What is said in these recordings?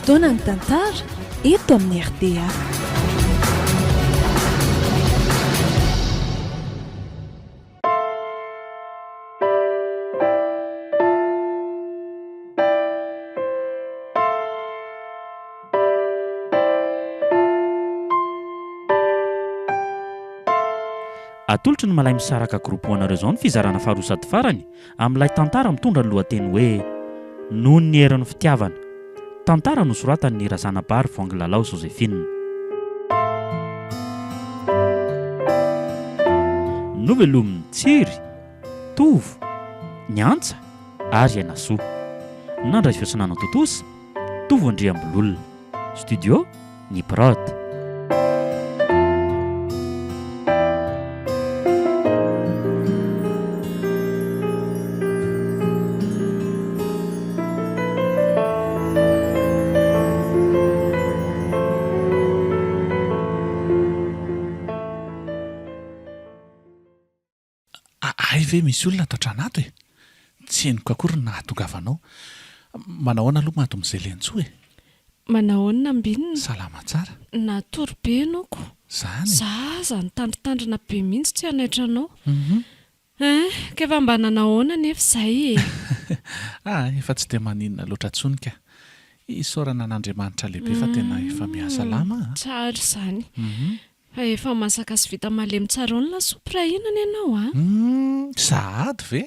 Fotoanan'ny tantara eto amin'ny rta. Atolotry ny Malaimisaraka Group ho anareo izao ny fizarana faharoa sady farany amin'ilay tantara mitondra ny lohateny hoe Noho ny herin'ny fitiavana. Tantara nosoratan'i Razanabary Voangilalao Joséphine. Novelomin'i Tsiry, Tovo, Ny Antsa ary Ainasoa. Nandray feo sy nanatontosa, Tovo Andriambololona. Studio, Ny Prod. Hay ve misy olona ato an-trano ato e? Tsy henoko akory ny nahatongavanao. Manahoana aloha Mademoiselle Entsoa e? Manahoana Ambinina? Salama tsara. Natory be ianao ko. Zany e? Za aza nitandrintandrina be mihitsy tsy hanaitra anao. Hein, ka efa mba nanahoana anefa izay e? Ah, efa tsy dia maninona loatra intsony ka. Isaorana an'Andriamanitra lehibe fa tena efa mihasalama a! Tsara izany. Fa efa masaka sy vita malemy tsara ao ny lasopy raha hihinana ianao a! Humm, sahady ve?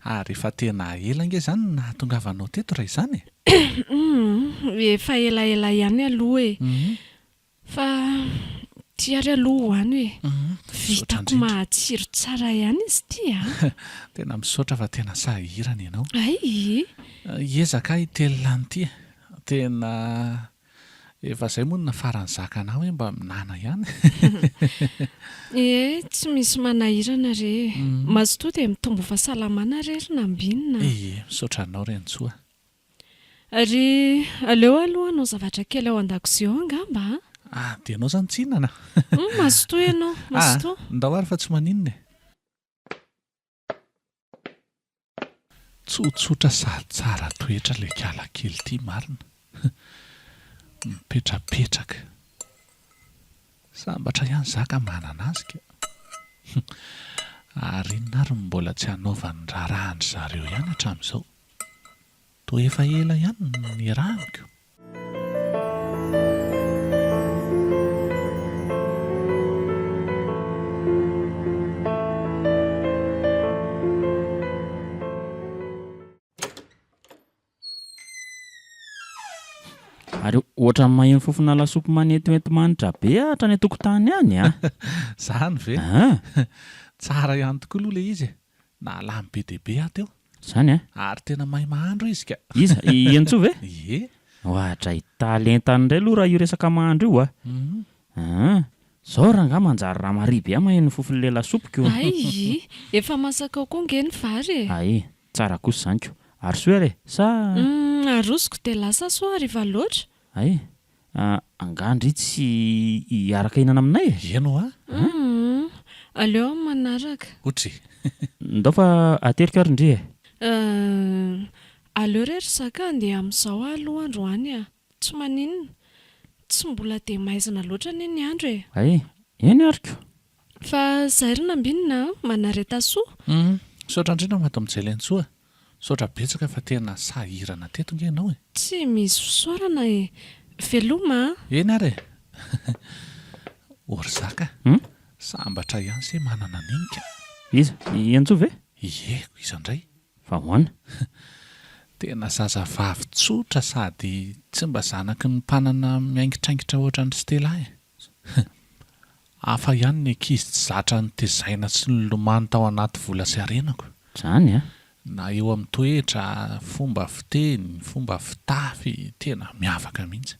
Ary efa tena ela ange izany no nahatongavanao teto raha izany e! Humm, efa elaela ihany aloha e! Fa ity ary aloha hohano e! Vitako mahatsiro tsara ihany izy ity a! Tena misaotra fa tena sahirana ianao. Hay! Hiezaka aho hitelina an'ity e! Tena Efa zay moa no nafaran'ny zakana hoe mba minana ihany. Ee, tsy misy manahirana re e. Mazotoa dia mitombo fahasalamana re ry Nambinina a. Ee, misaotra anao re Ntsoa. Ary aleo aloha hanao zavatra kely ao an-dakozia ao angamba a. Ah, dia ianao izany tsy hihinana? Hum, mazotoa ianao, mazotoa. Ah, ndao ary fa tsy maninona e. Tsotsotra sady tsara toetra ilay kala kely ity marina. Mipetrapetraka. Sambatra ihany za ka manana azy ka. Ary inona ary no mbola tsy hanaovany raharahan-dry zareo ihany hatramin'izao? Toa efa ela ihany no niarahany ko. Ary ohatran'ny maheno fofona lasopy manentoento manitra be hatrany an-tokotany any a! Zany ve? An! Tsara ihany tokoa aloha ilay izy e! Nahalany be dia be aho teo. Zany an! Ary tena mahay mahandro izy ka! Iza? I Henintsoa ve? Ie! Oadray, talentany indray aloha raha io resaka mahandro io a! An! Zao rangaha manjary ramarihy be aho maheno ny fofon'ilay lasopy ko! Hay! Efa masaka ao koa nge ny vary e! Hay! Tsara kosa izany ko! Arosoy ary e! Sa? Humm! Arosoko dia lasa soa hariva loatra! Hay! Angaha ndry tsy hiaraka hihinana aminay e? Eny hoa! Humm! Aleo amin'ny manaraka. Otry! Ndao fa ateriko ary ndry e! Euh! Aleo re ry zaka handeha amin'izao aho aloha androany a! Tsy maninona. Tsy mbola dia maizina loatra anie ny andro e! Hay! Eny ary ko! Fa zay ry Nambinina a! Manareta soa! Humm! Misaotra indrindra Madame Jelenintsoa a! Misaotra betsaka fa tena sahirana teto nge ianao e! Tsy misy fisaorana e! Veloma a! Eny ary e! Orzaka, sambatra ihany se manana an'iny ka! Iza? I Antsoa ve? Ie, iza indray? Fa ahoana? Tena zazavavy tsotra sady tsy mba zanaky ny mpanana miaingitraingitra ohatran-dry Stella e! Hafa ihany ny ankizy tsy zatra nitezaina sy nilomano tao anaty vola sy harenako. Zany a! Na eo amin'ny toetra, fomba fiteny, fomba fitafy, tena miavaka mihitsy.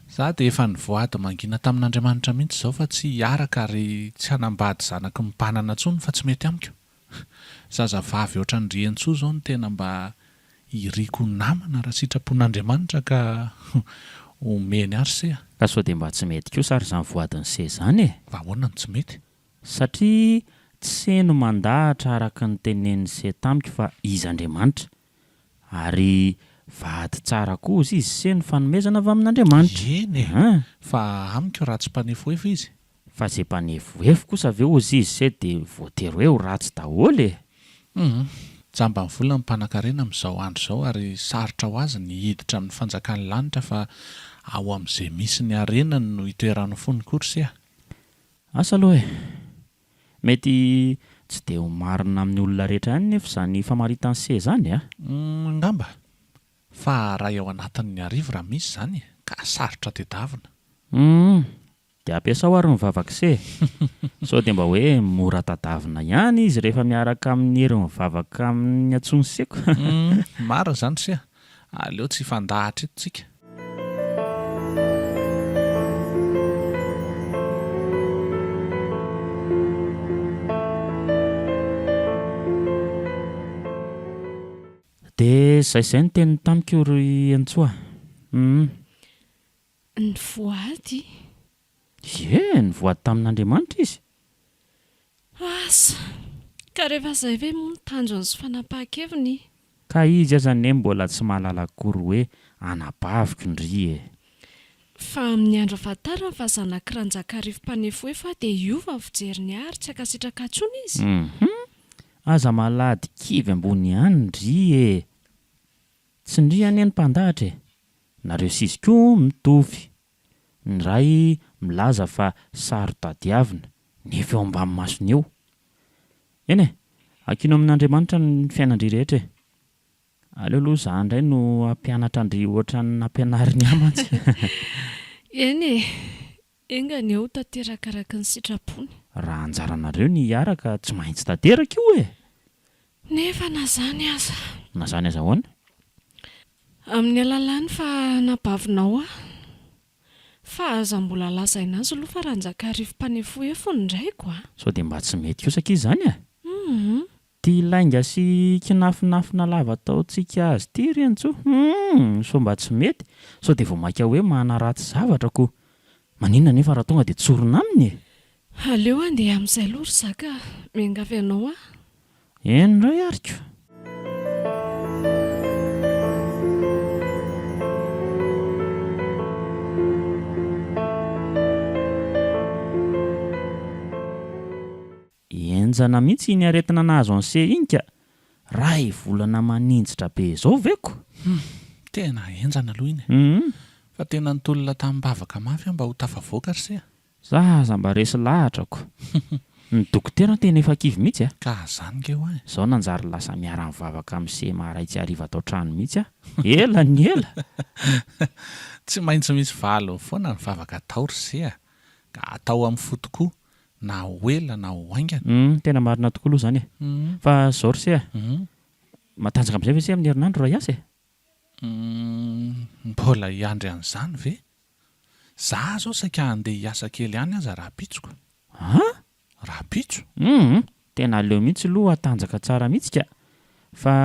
Za dia efa nivoady mangina tamin'Andriamanitra mihitsy izao fa tsy hiaraka ary tsy hanambady zanaky ny mpanana intsony fa tsy mety amiko. Zazavavy ohatran-dry Entsoa izao no tena mba iriko ho namana raha sitrapon'Andriamanitra ka omeny ahy ry se a! Ka sao dia mba tsy mety kosa ary izany voadin'i se izany e! Fa ahoana no tsy mety? Satria tsy se no mandahatra araka ny tenenin'i se tamiko fa Izy Andriamanitra. Ary. Vady tsara koa ozy izy se ny fanomezana avy amin'Andriamanitra. Eny e! An! Fa amiko raha tsy mpanefoefo izy. Fa ze mpanefoefo kosa ve ozy izy se de voatery hoe ho ratsy daholo e! Hum. Jamba ny vola ny mpanakarena amin'izao andro izao ary sarotra ho azy ny hiditra amin'ny fanjakan'ny lanitra fa ao amin'izay misy ny harenany no itoeran'ny fony koa ry se a! Asa aloha e! Mety tsy dia ho marina amin'ny olona rehetra ihany nefa izany famaritan'i se izany a! Humm angamba! Fa ray ao anatin'ny arivo raha misy izany ka sarotra tedavina. Humm Dia ampiasao ary ny vavak'se e! Sao dia mba hoe mora tadavina ihany izy rehefa miaraka amin'ny hery mivavaka amin'ny antsoin'i seko. Humm, marina izany ry se a! Aleo tsy hifandahatra eto tsika. Dia izay izay no teniny tamiko ry Henintsoa a! Humm. Nivoady? Ie, nivoady tamin'Andriamanitra izy. Asa! Ka rehefa izay ve moa ny tanjony sy fanapahan-keviny? Ka izy aza anie mbola tsy mahalala akory hoe anabaviko ndry e! Fa amin'ny andro ahafantarany fa zanak'i Ranjakarivo mpanefoefo aho dia hiova ny fijeriny ahy ary tsy hankasitraka ahy intsony izy? Hum! Aza malady kivy ambony ihany ndry e! Tsy ndry anie ny mpandahatra e! Nareo sy izy koa mitovy. Ny ray milaza fa saro-tadiavina, nefa eo ambany masony eo. Eny e! Ankino amin'Andriamanitra ny fiainan-dry rehetra e! Aleo aloha za indray no hampianatra an-dry ohatran'ny nampianariny ahy mantsy. Eny e! Enga anie ho tanteraka araka ny sitrapony. Raha anjaranareo ny hiaraka tsy maintsy tanteraka io e! Nefa na zany aza. Na zany aza ahoana? Amin'ny alalany fa anabavinao aho. Fa aza mbola lazaina azy aloha fa Ranjakarivo mpanefoefo ny raiko a! Sao dia mba tsy mety kosa akia izany e? Hum. Ty lainga sy kinafinafina lava ataontsika azy ty ry Antso humm sao mba tsy mety, sao dia vao maika hoe manaratsy zavatra ko! Maninona anefa raha tonga dia tsorina aminy e? Aleo handeha amin'izay aloha ry zaka a! Miangavy anao aho. Eny indray ary ko! Henjana mihitsy iny aretina nahazo an'i Se iny ka! Ray volana maninjitra be izao ve ko? Hum! Tena henjana aloha iny e! Fa tena nitolona tamim-bavaka mafy aho mba ho tafavoaka ry se a! Za aza mba resy lahatra ko! Ny dokotera tena efa kivy mihitsy a! Ka zany nge hoa e! Zao nanjary lasa miara-mivavaka amin'i Se maray tsy hariva ato an-trano mihitsy aho! Ela ny ela! Tsy maintsy misy valiny foana ny vavaka atao ry se a! Ka atao amin'ny fo tokoa na ho ela na ho haingana. Humm tena marina tokoa aloha izany e! Fa zao ry se a! Matanjaka amin'izay ve se amin'ny herinandro raha hiasa e? Humm mbola hiandry an'izany ve? Za zao saika handeha hiasa kely any aza rahampitso ko! An? Rahampitso? Humm tena aleo mihitsy aloha hatanjaka tsara mihitsy ka! Fa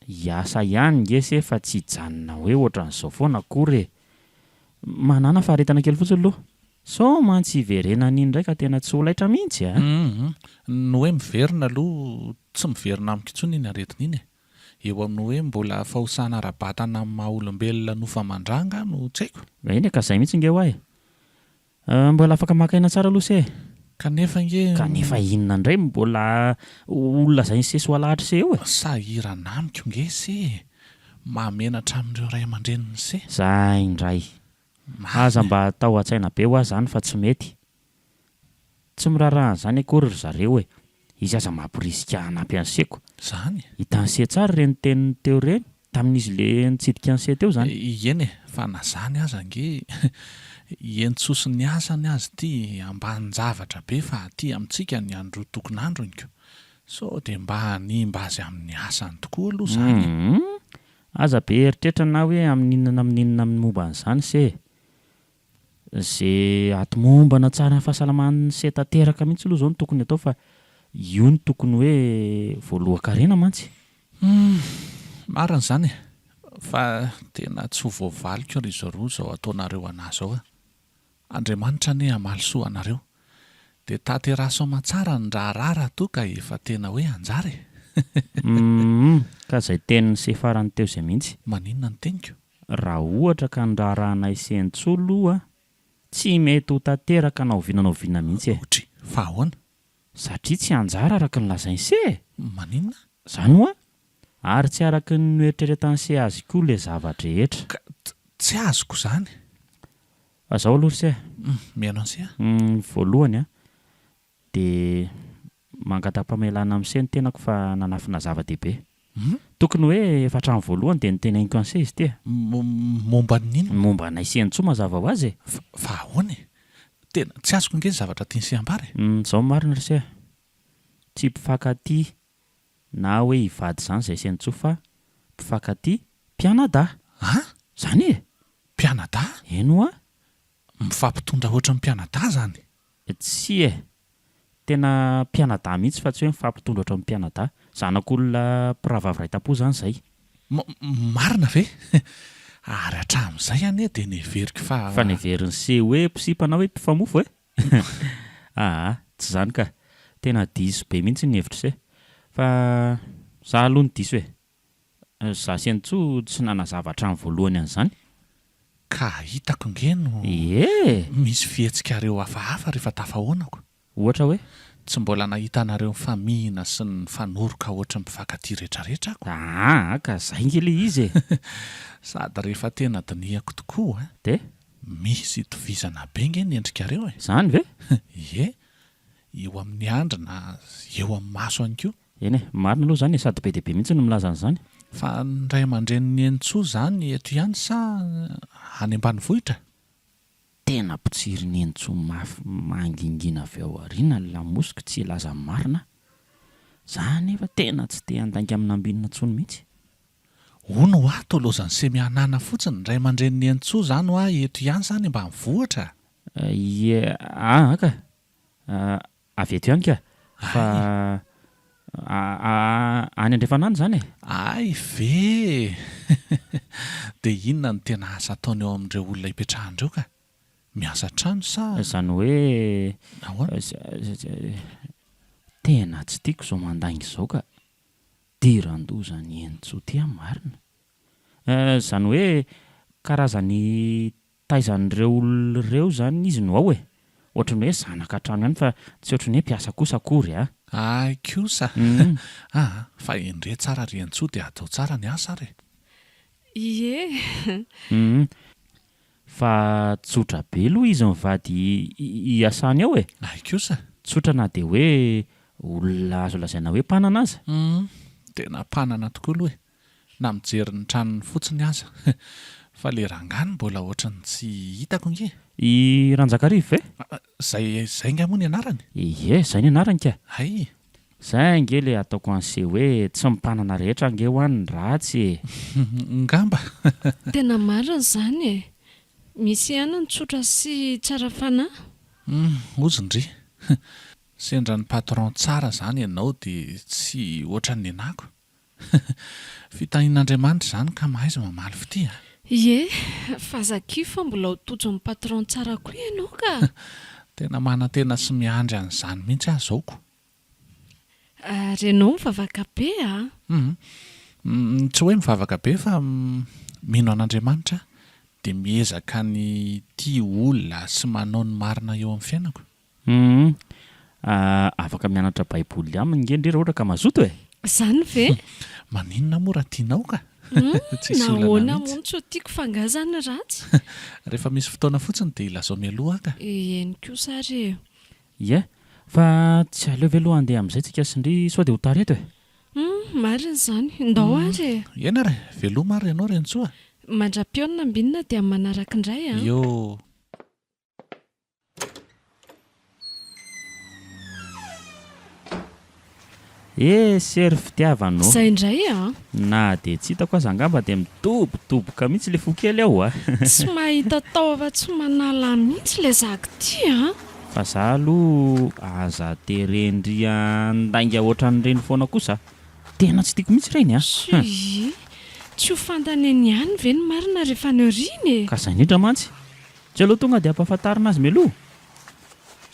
hiasa ihany nge se fa tsy hijanona hoe ohatran'izao foana akory e! Manàna faharetana kely fotsiny aloha. Sao mantsy hiverenany indray ka tena tsy ho laitra mihitsy a! Humm. Ny hoe miverina aloha tsy miverina amiko intsony iny aretina iny e! Eo amin'ny hoe mbola fahosana ara-batana amin'ny maha olombelona nofo aman-drà angaha no tsy haiko? Eny e, ka zay mihitsy nge hoa e! Mbola afaka maka aina tsara aloha se e! Kanefa ange. Kanefa inona indray mbola ho lazain'i se sy ho alahatry se eo e! Sahirana amiko nge se e! Mahamenatra amin'ireo ray aman-drenin'i se. Zay indray! Aza mba atao an-tsaina be hoa zany fa tsy mety. Tsy miraharaha an'izany akory ry zareo e! Izy aza mamporisika hanampy an'i Seko. Zany? Hitan'i Se tsara ireny teniny teo ireny, tamin'izy le nitsidika an'i Se teo zany. Ieny e, fa na zany aza ange ientsoso ny asany azy ity ambanin-javatra be fa aty amintsika ny androtokon'androny ko! Sao dia mba hanimba azy amin'ny asany tokoa aloha zany e! Humm! Aza be eritreritra na hoe amin'inona na amin'inona amin'ny momba an'izany se e! Ze hatomombana tsara ny fahasalaman'ny se tanteraka mihitsy aloha zao no tokony atao fa io no tokony hoe voalohan-karena mantsy. Humm! Marina izany e! Fa tena tsy ho voavaliko ry zareo izao ataonareo anah izao a! Andriamanitra anie hamaly soa anareo. Dia tanteraso aman-tsara ny raharaha raha toa ka efa tena hoe anjara e! Humm, ka izay tenin'i se farany teo izay mihitsy. Maninona ny teniko? Raha ohatra ka ny raharahanay sy Entsoa aloha tsy mety ho tanteraka na oviana na oviana mihitsy e. Otri, fa ahoana? Satria tsy anjara araka ny lazain'i se e! Maninona? Izany hoa! Ary tsy araka ny noeritreretan'i se azy koa ilay zava-drehetra. Ka tsy azoko izany. Fa izao aloha ry se a! Humm, mihaino an'i se aho. Ny voalohany an, dia mangata-pamelana amin'i se ny tenako fa nanafina zava-dehibe. Humm. Tokony hoe efa hatramin'ny voalohany dia noteneniko an'i se izy ity e! Momba ny inona? Ny momba anay sy Henintsoa mazava ho azy e! Fa ahoana e? Tena tsy azoko ange ny zavatra tian'i se ambara e! Humm, izao ny marina ry se a! Tsy mpifankatia na hoe hivady izany izay sy Henintsoa fa mpifankatia mpianadahy! An? Izany e! Mpianadahy? Eny hoa! Mifampitondra ohatran'ny mpianadahy izany? Tsia e! Tena mpianadahy mihitsy fa tsy hoe mifampitondra ohatran'ny mpianadahy. Zanak'olona mpirahavavy iray tampo izany izay. Marina ve? Ary hatramin'izay anie dia neveriko fa. Fa neverin'i se hoe mpisipa na hoe mpifamofo e? Aa, tsy izany ka. Tena diso be mihitsy ny hevitr'i se. Fa za aloha no diso e. Za sy Henintsoa tsy nanazava hatramin'ny voalohany an'izany. Ka hitako nge no Ie! misy fihetsikareo hafahafa rehefa tafahoanako. Ohatra hoe? Tsy mbola nahita anareo nifamihina sy nifanoroka ohatry ny mpifankatia retraretra ako. Aa ka zay nge le izy e! Sady rehefa tena dinihako tokoa an! De? Misy itovizana be nge ny endrikareo e! Zany ve? Ie! Eo amin'ny andry na eo amin'ny maso ihany koa. Eny e, marina aloha izany e, sady be dia be mihitsy no milaza an'izany. Fa ny ray aman-drenin'i Nenintsoa izany eto ihany sa any ambanivohitra? Tena mpitsiry Nenintsoa mafy mangingina avy ao aoriana ny lamosiko tsy hilaza ny marina aho. Za anefa tena tsy te handainga amin'i Nambinina intsony mihitsy. Hono hoa toa lozan'i Semianana fotsiny, ny ray aman-drenin'i Nenintsoa izany hoa eto ihany sa any ambanivohitra? Ie, aa ka. Avy eto ihany ka! Fa any andrefana any izany e! Hay ve e! Dia inona no tena asa ataony ao amin'ireo olona ipetrahany ireo ka? Miasa trano sa? Izany hoe Ahoana? Tena tsy tiako izao mandainga izao ka! Diran-doza ny Henintsoa ity an marina! Izany hoe karazany Taizan'ireo olona ireo izany izy no ao e! Ohatran'ny hoe zanaka an-trano ihany fa tsy ohatran'ny hoe mpiasa kosa akory a! Hay kosa aa! Fa endrey tsara ry Antsoa dia atao tsara ny asa ary e! Ie! Humm. Fa tsotra be aloha izy mivady iasany ao e! Hay kosa! Tsotra na dia hoe olona azo lazaina hoe mpanana aza. Humm. Tena mpanana tokoa aloha e! Na mijery ny tranony fotsiny aza. Fa le rangahy no mbola ohatran'ny tsy hitako nge. I Ranjakarivo ve? Zay zay nga moa ny anarany? Ie, zay ny anarany ka. Hay. Zay ange le ataoko an'se hoe tsy ny mpanana rehetra ange hoa ny ratsy e. Ngamba. Tena marina izany e. Misy ihany ny tsotra sy tsara fanahy. Hum, hozy ndry. Sendra ny patron tsara zany ianao de tsy ohatran'ny nenako. Fitahian'Andriamanitra izany ka mahaiza mamaly fitia a! Ie, fa aza kivy fa mbola ho tojo ny patron tsara koa ianao ka! Tena manantena sy miandry an'izany mihitsy aho izao ko! Ary ianao mivavaka be a! Hum, tsy hoe mivavaka be fa mino an'Andriamanitra aho, dia miezaka ny tia olona sy manao ny marina eo amin'ny fiainako. Humm. Afaka mianatra baiboly aminy nge ndry raha ohatra ka mazoto e! Zany ve? Maninona moa raha tianao ka? Humm, Tsisy olana nahoana mihitsy. moa no tsy ho tiako fa nga zany ratsy? Rehefa misy fotoana fotsiny dia ilazao mialoha aho ka. Eny kosa ary e. Ie, fa tsy aleo ve aloha handeha amin'izay tsika sy ndry sao dia ho tara eto e? Humm, marina izany. Ndao ary e. Eny ary e, veloma ary ianao Renintsoa a. Mandra-pihaonina Mbinina dia amin'ny manaraka indray an. Ioo. Eh sery fitiavana ô! Zay indray a! Na dia tsy hitako aza angamba dia midobodoboka mihitsy le fo kely ao a! Tsy mahita atao afa-tsy manala ahy mihitsy ilay zaka ity a! Fa za aloha aza teren-dry handainga ohatran'ireny foana kosa a! Tena tsy tiako mihitsy ireny a! Tsia! Tsy ho fantany eny ihany ve ny marina rehefa any aoriana e! Ka zay indrindra mantsy! Tsy aleo tonga dia ampahafantarina azy mialoha?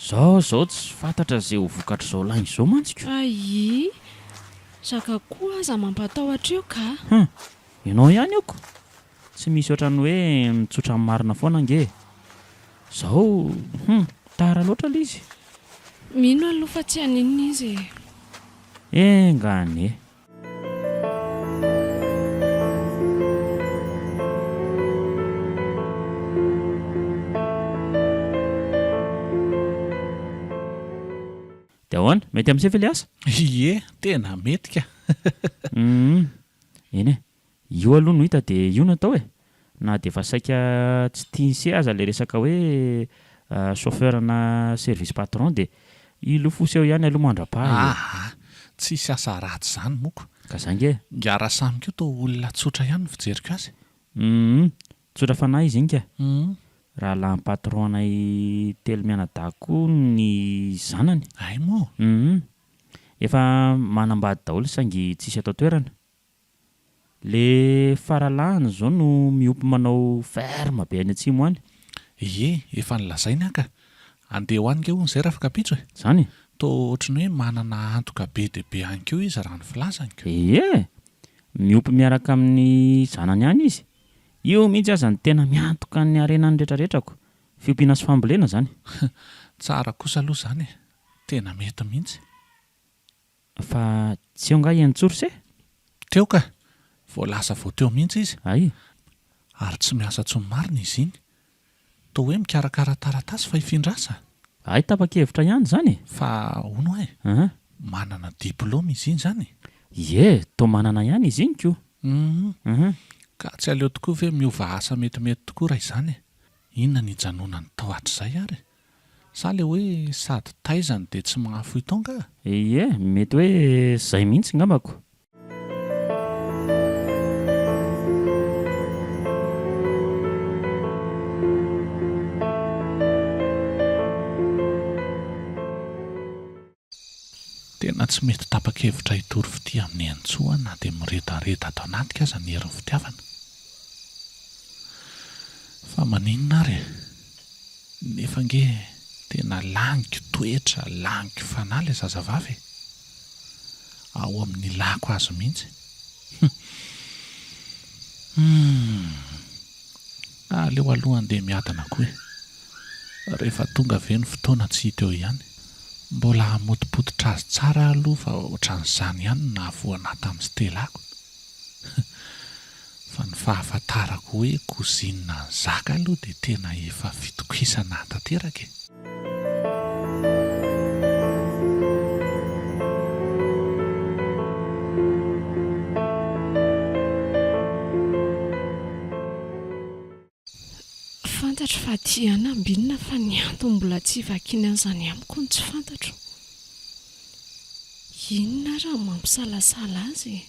Zao zao tsy fantatra ze ho vokatr'izao lainga izao mantsy ko. Ayii! Zaka koa aza mampatahotra io ka! Hum! Ianao ihany io ko! Tsy misy ohatran'ny hoe mitsotra ny marina foana ange e! Zao hum! Tara loatra ilay izy. Mino aloha fa tsy haninona izy e! Enga anie! Dia ahoana? Mety amin'ise ve ilay asa? Ie, tena mety ka! Humm, eny e, io aloha no hita dia io no atao e! Na dia efa saika tsy tian'ise aza ilay resaka hoe chauffeur na service patron dia hilofosy eo ihany aloha mandra-paha e! Aa! Tsisy asa ratsy izany moko. Ka zay nge e! Ingahy Rasamy koa toa olona tsotra ihany ny fijeriko azy. Humm, tsotra fanahy izy iny ka! Humm. Rahalahin'ny patron-nay telo mianadahy koa ny zanany. Hay moa? Humm. Efa manambady daholo saingy tsisy ato an-toerana. Le faralahiny izao no miompy manao ferme be any atsimo any. Ie, efa nolazainy aho ka. Andeha ho any nge hono izay rafakampitso e. Zany e? Toa ohatry ny hoe manana antoka be dia be any koa izy raha ny filazany ko. Ie! Miompy miaraka amin'ny zanany any izy. Io mihitsy aza no tena miantoka ny harenany retraretrako. Fiompiana sy fambolena izany. Tsara kosa aloha izany e! Tena mety mihitsy. Fa tsy eo nga i Antsory se? Teo ka! Vao lasa vao teo mihitsy izy. Hay! Ary tsy miasa intsony marina izy iny. Toa hoe mikarakara taratasy fa hifindra asa? Hay tapa-kevitra ihany izany e! Fa hono hoa e! Manana diplaoma izy iny izany? Ie, toa manana ihany izy iny ko! Hum. Ka tsy aleo tokoa ve miova asa metimety tokoa raha izany e? Inona no hijanonany tao hatrizay ary e? Sa le hoe sady taizany dia tsy mahafoy taonga? Ie, mety hoe zay mihitsy ngambako. Tena tsy mety tapa-kevitra hitory fitia amin'i Henintsoa aho na dia miredareda ato anatiko aza ny herin'ny fitiavana. Fa maninona ary e? Nefa ange tena laniko toetra, laniko fanahy ilay zazavavy e! Ao amin'ny ilako azy mihitsy. Hum! Aleo aloha andeha miadana koa e! Rehefa tonga ve ny fotoana tsy hita eo ihany? Mbola hamotopototra azy tsara aho aloha fa ohatran'izany ihany no nahavoa anà tamin'ny Stella-ko. Fa ny fahafantarako hoe cousine an'i Zaka aloha dia tena efa fitokisana tanteraka e! Fantatro fa tia an'i Ambinina fa ny antony mbola tsy hivakiany an'izany amiko no tsy fantatro. Inona ary no mampisalasala azy e?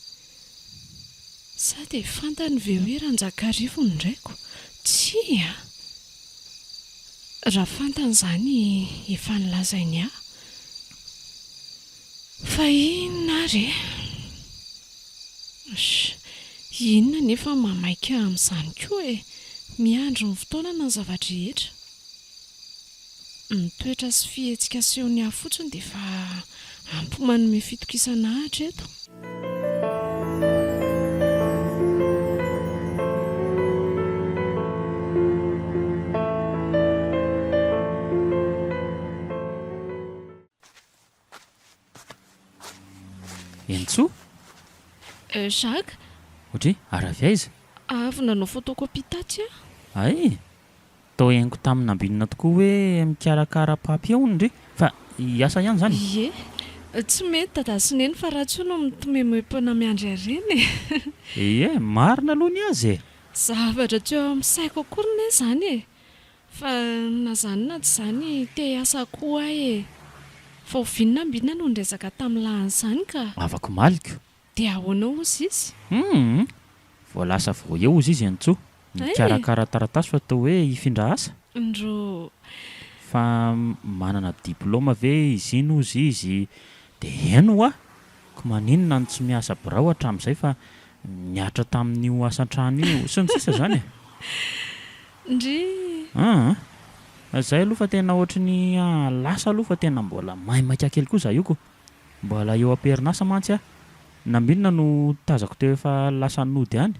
Sa dia fantany ve hoe Ranjakarivo no raiko? Tsia a! Raha fantany izany efa nolazainy ahy. Fa inona ary e? Sh, inona anefa mamaika amin'izany koa e? Miandry ny fotoanana ny zava-drehetra. Ny toetra sy fihetsika asehony ahy fotsiny dia efa ampy manome fitokisana ahy hatreto. Henintsoa? Euh, Jacques? Odry, ary avy aiza? Avy nanao photocopie tatsy aho. Hay! Toa henoko tamin'i Nambinina tokoa hoe mikarakara papier hono ndry, fa hiasa ihany izany? Ie. Tsy mety dada sy neny fa ratsy hono mitomemoepona miandry harena e! Ie, marina aloha ny azy e! Zavatra tsy eo amin'ny saiko akory ne izany e! Fa na zany na tsy zany te hiasa koa aho e! Fa oviana Nambinina no niresaka tamin'i lahy an'izany ka? Havako maliko. Dia ahoana hozy izy? Humm! Vao lasa vao eo hozy izy Henintsoa. Nikarakara taratasy fa toa hoe hifindra asa? Ndroo! Fa manana diplaoma ve izy iny hozy izy? Dia eny hoa! Ko maninona no tsy miasa birao hatramin'izay fa niatra tamin'io asa an-trano io sy ny sisa izany e! Ndrii! Aa! Zay aloha fa tena ohatry ny lasa aloha fa tena mbola maimaika kely koa za io ko! Mbola eo am-perinasa mantsy aho. Nambinina no tazako teo efa lasa nody any.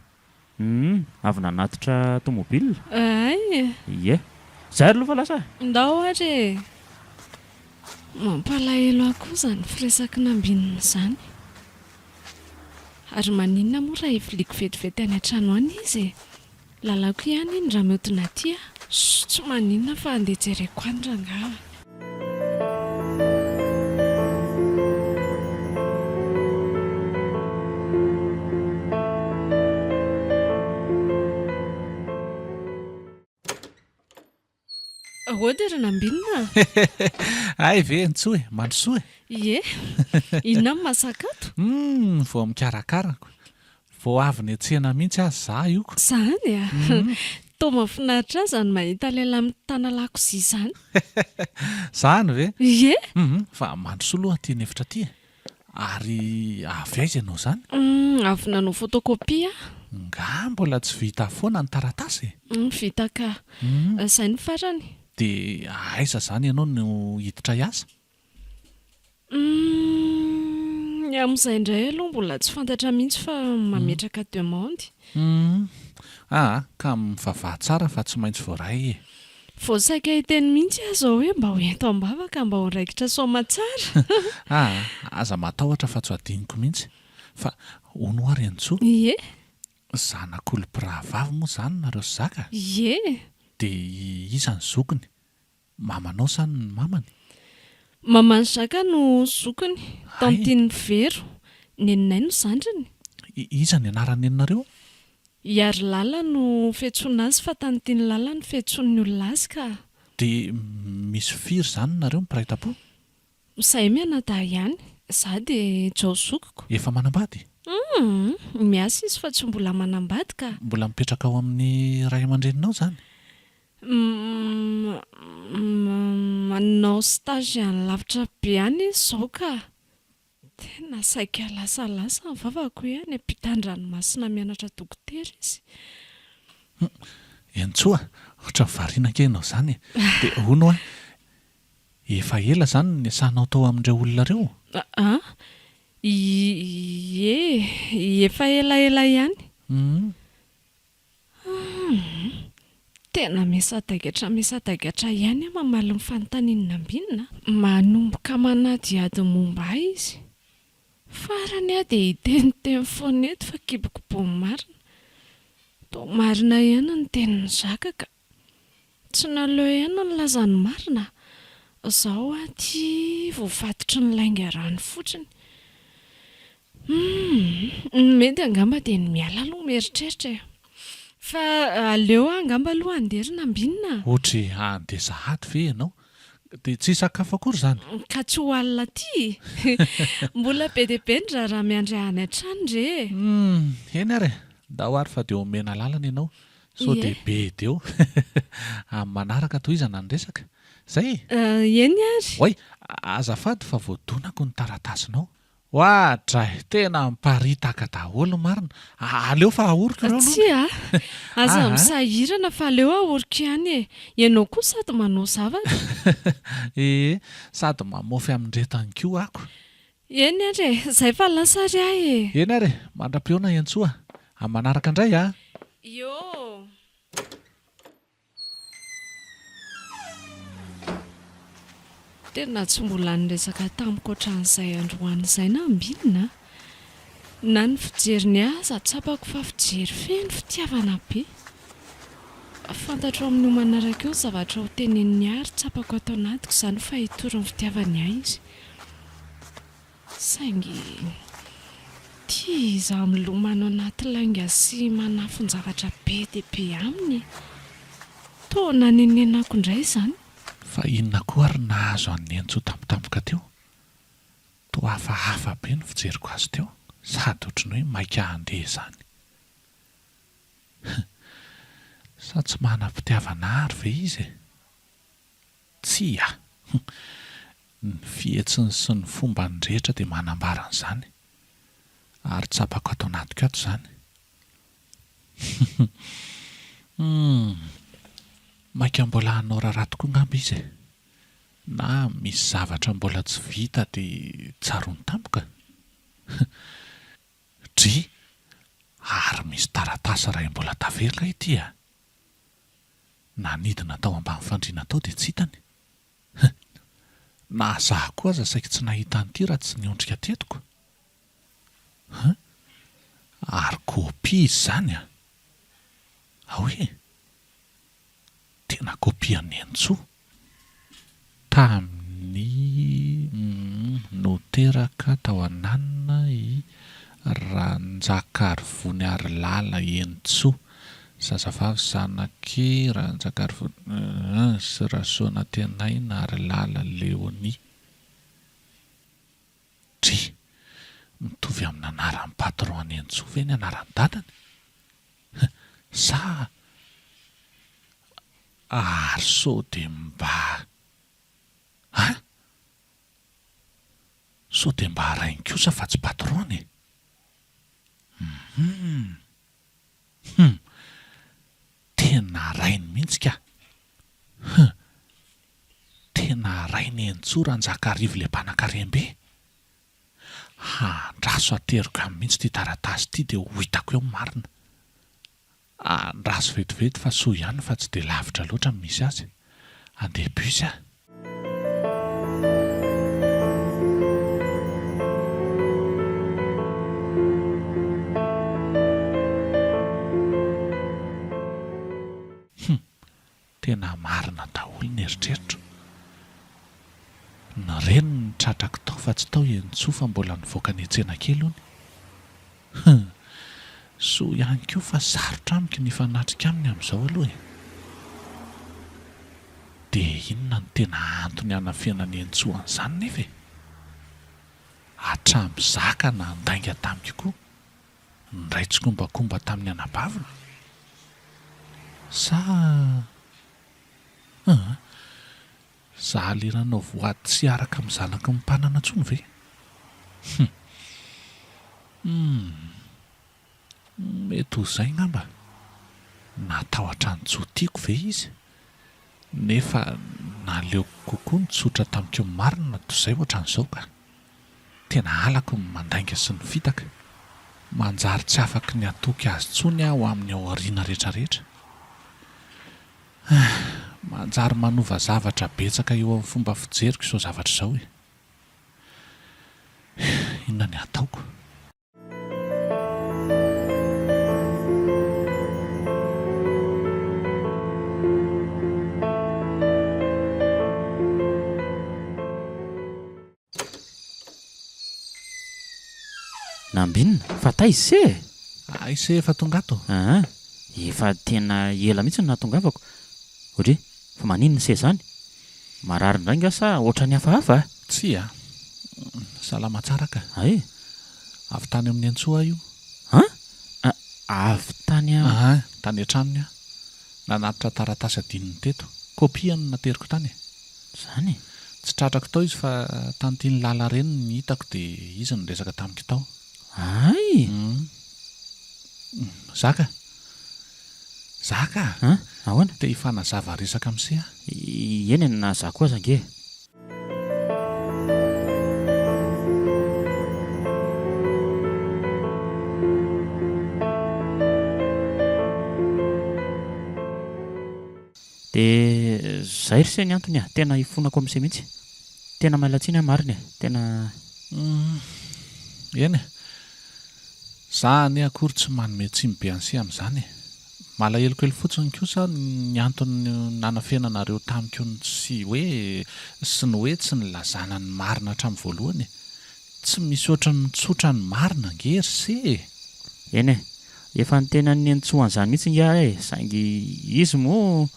Humm, avy nanatitra tomobile? Hay e! Ie. Zay aloha fa lasa e! Ndao ary e! Mampalahelo ahy koa izany firesak'i Nambinina izany. Ary maninona moa raha hiviliako vetivety any an-trano any izy e? Lalako ihany iny raha mihodina aty aho. Shh, tsy maninona fa andeha jereko any rangaha. Ahoana ry Nambinina a? Hay ve Ntsoa e, mandrosoa e! Ie, inona no masaka ato? Humm, vao mikarakara ko. Vao avy niantsena mihitsy aza za io ko. Zany a! Toa mahafinaritra ahy izany mahita lehilahy mitana lakozia izany. Zany ve? Ie! Humm, fa mandrosoa aloha aty an'efitra aty e. Ary avy aiza ianao izany? Humm, avy nanao photocopie aho. Nga mbola tsy vita foana ny taratasy e? Humm, vita ka. Izay no farany. Dia aiza izany ianao no hiditra hiasa? Humm, ny amin'izay indray aloha mbola tsy fantatra mihitsy fa mametraka demande. Humm, aa ka mivavaha tsara fa tsy maintsy voaray e. Vao saika hiteny mihitsy aho izao hoe mba ho ento am-bavaka mba ho raikitra soamatsara. Aa, aza matahotra fa tsy ho adinoko mihitsy. Fa hono hoa Renisoa? Ie. Zanak'olom-pirahavavy moa izany nareo sy Zaka? Ie. Dia iza ny zokiny? Mamanao sa ny mamany? Maman'i Zaka no zokiny, tantine Vero. Neninay no zandriny. Iza ny anaran'ny neninareo? Iharilala no fiantsoana azy fa tantine Lala no fiantsoan'ny olona azy ka. Dia misy firy izany nareo mpiray tampo? Izahay mianadahy ihany. Izaho dia Jao zokiko. Efa manambady? Humm, miasa izy fa tsy mbola manambady ka. Mbola mipetraka ao amin'ny ray aman-dreninao izany? Manao stage any lavitra be any izy izao ka! Tena saika lasalasa ny vavako hoe any ampitan-dranomasina mianatra dokotera izy. Hum, Entsoa a! Ohatran'ny variana ange ianao izany e! Dia hono hoa, efa ela izany no niasanao tao amin'ireo olona ireo? An? Ie, efa elaela ihany. Hum. Humm. Tena misadaikatra misadaikatra ihany aho mamaly ny fanontanian'i Nambinina a. Manomboka manadihady momba ahy izy. Farany aho dia hiteniteny foana eto fa kibokibohiny marina. Toa marina ihany ny tenin'i Jacques ka. Tsy naleo ihany ny nilaza ny marina a. Izaho aty voafatotry ny lainga rano fotsiny. Humm, ny mety angamba dia ny miala aloha mieritreritra e. Fa aleo aho angamba aloha handeha ry Nambinina a. Ohatry handeha sahady ve ianao? Dia tsy hisakafo akory izany? Ka tsy ho alina aty e! Mbola be dia be ny raharaha miandry ahy any an-trano re e! Humm, eny ary e! Ndao ary fa dia omena lalana ianao sao dia be dia eo. Amin'ny manaraka tohizana ny resaka. Izay e! Eny ary! Oay! Azafady fa voadonako ny taratasinao. Oadray! Tena miparitaka daholo marina! Aleo fa ahoriko ireo aloha. Tsia a! Aza misahirana fa aleo ahoriko ihany e! Ianao koa sady manao zavatra. Ee, sady mamofy amin'ireto ihany koa ako. Eny ary e! Zay fa lasa ary aho e! Eny ary e! Mandra-pihaona Iantsoa! Amin'ny manaraka indray a! Ioo! Tena tsy mbola niresaka tamiko hatramin'izay androany izay Nambinina a! Na ny fijeriny ahy aza tsapako fa fijery feno fitiavana be. Fantatro amin'io manaraka io ny zavatra ho teneniny ahy ary tsapako ato anatiko izany fa hitory ny fitiavany ahy izy. Saingy tia izaho milomano anaty lainga sy manafin-javatra be dia be aminy e! Toa nanenenako indray izany. Fa inona koa ary nahazo an'i Nenitsoa tampotampoka teo? Toa hafahafa be ny fijeriko azy teo, sady ohatry ny hoe maika handeha izany. Sa tsy manam-pitiavana àry ve izy e? Tsia! Ny fihetsiny sy ny fombany rehetra dia manambara an'izany. Ary tsapako ato anatiko ato izany. Humm. Maika mbola hanao raharaha tokoa angamba izy e. Na misy zavatra mbola tsy vita dia tsaroany tampoka. Taratasy iray mbola tavela ity a! Nanidina tao ambany fandriana tao dia tsy hitany. Huh! Na za koa aza saiky tsy nahita an'ity raha tsy niondrika teto ko! Huh! Ary kopia izy izany an! Ao e! Tena kopia an'i Nenitsoa! Tamin'ny no teraka tao Ananina i Ranjakarivony Harilala Henintsoa, zazavavy zanak'i Ranjakarivony sy Rasoanantenaina Harilala Léonie. Dry! Mitovy amin'ny anaran'ny patron an'i Henintsoa ve ny anaran'ny dadany? Sa ary sao dia mba an! Sao dia mba rainy kosa fa tsy patron-ny e! Hum! Hum! Tena rainy mihitsy ka! Hum! Tena rainy Henintsoa Ranjakarivo le mpanakarem-be! Andraso ateriko aminy mihitsy ity taratasy ity dia ho hitako eo ny marina. Andraso vetivety fa soa ihany fa tsy dia lavitra loatra ny misy azy. Handeha bus aho. Hum! Tena marina daholo ny eritreritro. Ny reniny no tratrako tao fa tsy tao i Henintsoa fa mbola nivoaka niantsena kely hono. Hum! Soa ihany koa fa sarotra amiko ny hifanatrika aminy amin'izao aloha e! Dia inona no tena antony hanafenan'i Henintsoa an'izany nefa e? Hatramin'ny zaka nandainga tamiko koa. Niray tsikombakomba tamin'ny anabaviny? Sa Aa! Za le nanao voady tsy hiaraka amin'ny zanaky ny mpanana intsony ve? Hum! Hum! Mety ho izay ngamba. Natahotra ny tsy ho tiako ve izy? Nefa naleoko kokoa nitsotra tamiko ny marina toy izay ohatran'izao ka. Tena halako ny mandainga sy ny fitaka. Manjary tsy afaky ny hatoky azy intsony aho amin'ny ao aoriana rehetrarehetra. Ah, manjary manova zavatra betsaka eo amin'ny fomba fijeriko izao zavatra izao e. Inona ny hataoko? Nambinina, fa taiza se e? Hay se efa tonga ato. Aa, efa tena ela mihitsy no nahatongavako. Odry, fa maninona se zany? Marary indray nga sa ohatran'ny hafahafa a? Tsia, salama tsara ka. Hay? Avy tany amin'i Antsoa aho io. An? Avy tany am. Aa, tany an-tranony aho. Nanatitra taratasy adinony teto. Kopia no nateriko tany e. Zany e? Tsy tratrako tao izy fa tantine Lala reny no hitako dia izy no niresaka tamiko tao. Hay! Hum. Zaka! Zaka! An? Ahoana? Te hifanazava resaka amin'i se aho. Eny e, na za koa aza ange e. De zay ry se ny antony a! Tena ifonako am'se mihitsy. Tena miala tsiny aho marina e! Tena. Humm. Eny e! Za anie akory tsy manome tsiny be an'se amin'izany e! Malahelo kely fotsiny kosa aho ny antony nanafenanareo tamiko ny tsy hoe sy ny hoe tsy nilazana ny marina hatramin'ny voalohany e! Tsy misy ohatran'ny mitsotra ny marina ange ry se e! Eny e! Efa niteny an'i Nenitsoa an'izany mihitsy ingahy aho e, saingy izy moa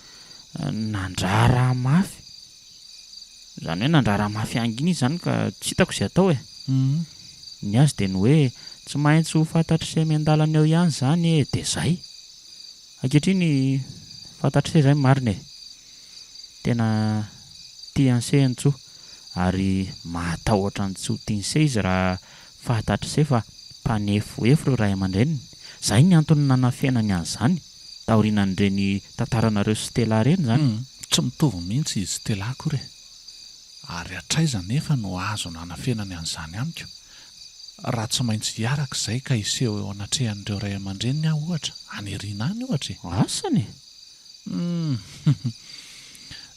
nandrara mafy. Izany hoe nandrara mafy hangina izy izany ka tsy hitako izay atao e. Ny azy dia ny hoe tsy maintsy ho fantatr'i se miandalana eo ihany izany e, dia izay. Ankehitriny fantatr'i se izay ny marina e. Tena tia an'i se Nenitsoa ary mahatahotra ny tsy ho tian'i se izy raha Fantatr'i se fa mpanefoefo ireo ray aman-dreniny. Izay ny antony nanafenany an'izany taorianan'ireny tantaranareo sy Stella ireny izany. Humm, tsy mitovy mihitsy izy Stella akory e! Ary hatraiza anefa no azo nanafenany an'izany amiko? Raha tsy maintsy hiaraka izay ka hiseho eo anatrehan'ireo ray aman-dreniny aho ohatra, any aoriana any ohatra e! Asany e! Humm!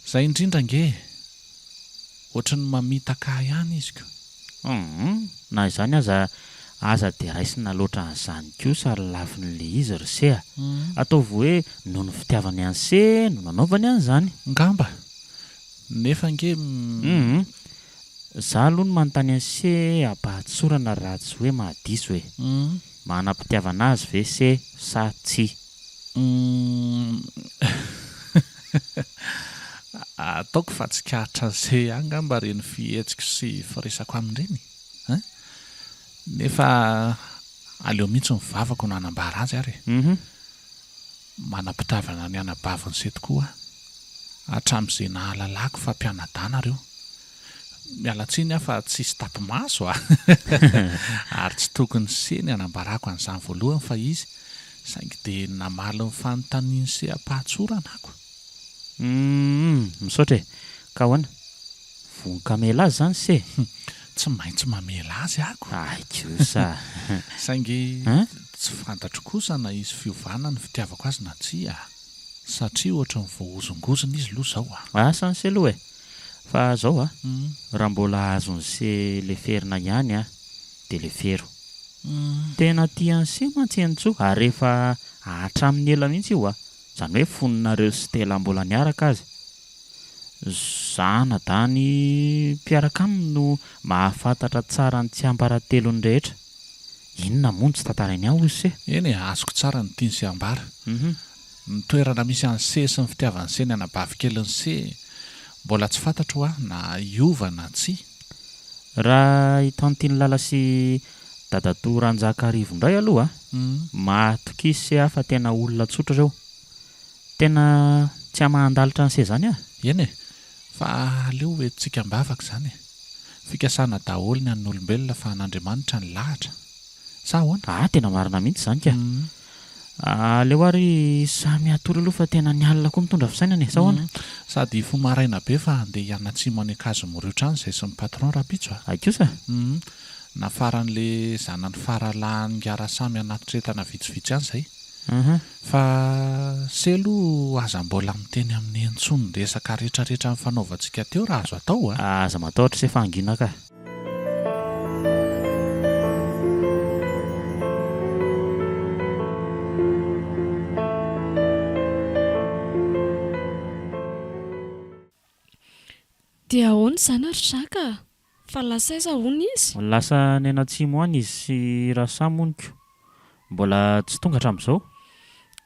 Izay indrindra ange e! Ohatry ny mamitaka ahy ihany izy ko! Humm! Na izany aza, aza dia raisina loatra an'izany kosa ry lafin'ilay izy ry se a! Ataovy hoe noho ny fitiavany an'i se no nanaovany an'izany. Ngamba! Nefa ange m. Humm! Za aloha no manontany an'i se am-pahatsorana raha tsy hoe mahadiso e! Manam-pitiavana azy ve se sa tsia? Humm Ataoko fa tsikaritra an'se ihany angamba ireny fihetsiko sy firesako aminy ireny hein! Nefa aleo mihitsy ny vavako no hanambara azy ary e! Manam-pitiavana ny anabavin'se tokoa aho hatramin'izay nahalalako fa mpianadahy nareo. Miala tsiny aho fa tsisy tapi-maso a! Ary tsy tokony se ny hanambarako an'izany voalohany fa izy, saingy dia namaly ny fanontanian'i se am-pahatsorana ako. Humm, misaotra e! Ka ahoana? Vonon-kamela azy izany se? Tsy maintsy mamela azy ako. Hay kosa! Saingy tsy fantatro kosa na hisy fiovana ny fitiavako azy na tsia. Satria ohatry ny voahozongozona izy aloha izao a! Asa an'i se aloha e! Fa zao a, raha mbola azon'i se leferina ihany a, de lefero. Tena tia an'i se mantsy Henintsoa ary efa hatramin'ny ela mihitsy io a, zany hoe fony nareo sy Stella mbola niaraka aza. Zanadany mpiaraka aminy no mahafantatra tsara ny tsiambaratelony rehetra. Inona moa no tsy tantarainy ao hoy se? Eny e, azoko tsara ny tian'i se ambara. Ny toerana misy an'i Se sy ny fitiavan'i Se ny anabavikelin'i Se mbola tsy fantatro hoa na hiova na tsia. Raha i Tantine Lala sy Dadatoa Ranjakarivo indray aloha, mahatokia se aho fa tena olona tsotra ireo. Tena tsy hamahan-dalitra an'i Se izany aho. Eny e, fa aleo ho entintsika am-bavaka izany e. Fikasana daholo ny an'ny olombelona fa an'Andriamanitra ny lahatra. Sa ahoana? Ah, tena marina mihitsy izany ka. Aleo ary samy hatory aloha fa tena ny alina koa mitondra fisainana e, sa ahoana? Sady hifoha maraina be fa handeha hianatsimo any Ankazomiriotra any izay sy ny patron rahampitso a! Hay kosa? Hum, nafaran'le zanany faralahin'i Ingahy Rasamy hanatitra entana vitsivitsy any izay. Fa Selo aza mbola miteny amin'i Neny intsony ny resaka retraretra nifanaovantsika teo raha azo atao a! Aza matahotra se fa hangina ka! Dia ahoana izany ry Jacques a? Fa lasa aiza hono izy? Lasa nianatsimo any izy sy Rasamy hono ko. Mbola tsy tonga hatramin'izao.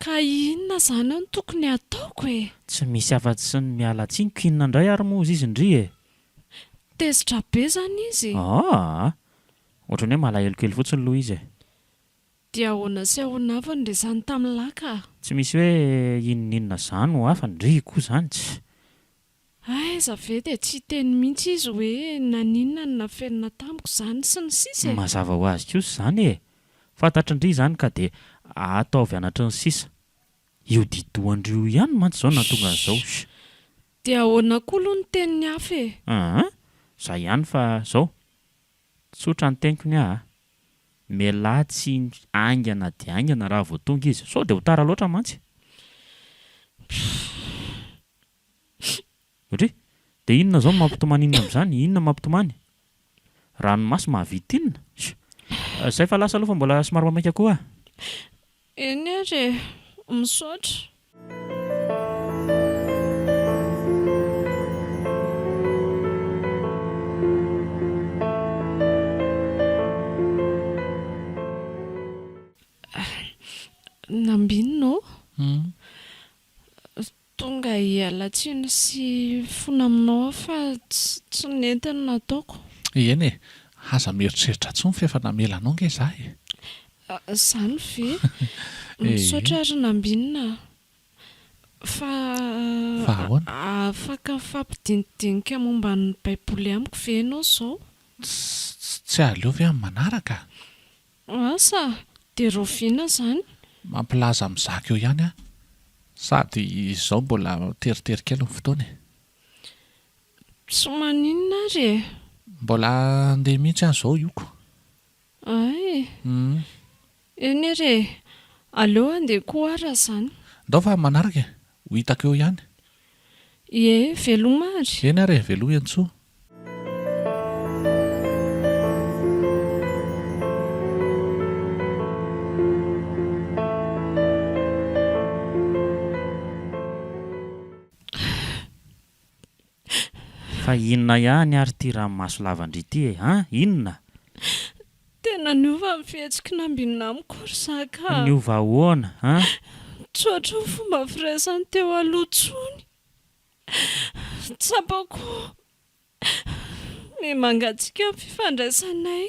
Ka inona izany eo no tokony hataoko e? Tsy misy afa-tsy ny miala tsiny ko inona indray ary moa hozy izy ndry e? Tezitra be izany izy? Aa! Ohatran'ny hoe malahelo kely fotsiny aloha izy e. Dia ahoana sy ahoana avy ny resany tamin'i Laka? Tsy misy hoe inon'inona izany ho hafa ndry koa izany tsy. Aiza ve dia tsy hiteny mihitsy izy hoe naninona no nafenina tamiko izany sy ny sisa e! Mazava ho azy kosa izany e! Fantatry ndry izany ka dia ataovy anatry ny sisa. Io di-dohan-dry io ihany mantsy izao no nahatonga an'izao. Shh! Dia ahoana koa aloha ny tenin'ny hafa e? Aa! Za ihany fa zao. Tsotra ny teniko ny ahy a! Mialà tsiny haingana dia haingana raha vao tonga izy, sao dia ho tara loatra mantsy. Ndry! Dia inona izao no mampitomany inona amin'izany? Inona no mampitomany? Ranomaso mahavita inona? Sh! Zay fa lasa aloha fa mbola somary maimaika koa aho. Eny ary e! Misaotra. Nambinina ô? Tonga hiala tsiny sy hifona aminao aho fa tsy nety ny nataoko. Eny e, aza mieritreritra intsony fa efa namela anao ange izaho e. Izany ve? Misaotra ry Nambinina a. Fa Fa ahoana? afaka mifampidinidinika momba ny Baiboly amiko ve ianao izao? Tsy aleo ve amin'ny manaraka? Asa! Dia rahoviana izany? Mampilaza mizaka eo ihany aho. Sady izao mbola teritery kely ny fotoana e. Tsy maninona ary e! Mbola handeha mihitsy aho izao io ko. Ay! Hum. Eny ary e! Aleo handeha koa aho raha izany. Ndao fa manaraka e! Ho hitako eo ihany. Ie, veloma ary. Eny ary e, veloma Iantsoa. Fa inona ihany ary ity ranomaso lavan-dry ity e? An? Inona? Tena niova ny fihetsiky Nambinina amiko ry za ka. Niova ahoana? An? Tsy ohatry ny fomba firaisany teo aloha intsony. Tsapako miha-mangatsiaka ny fifandraisanay.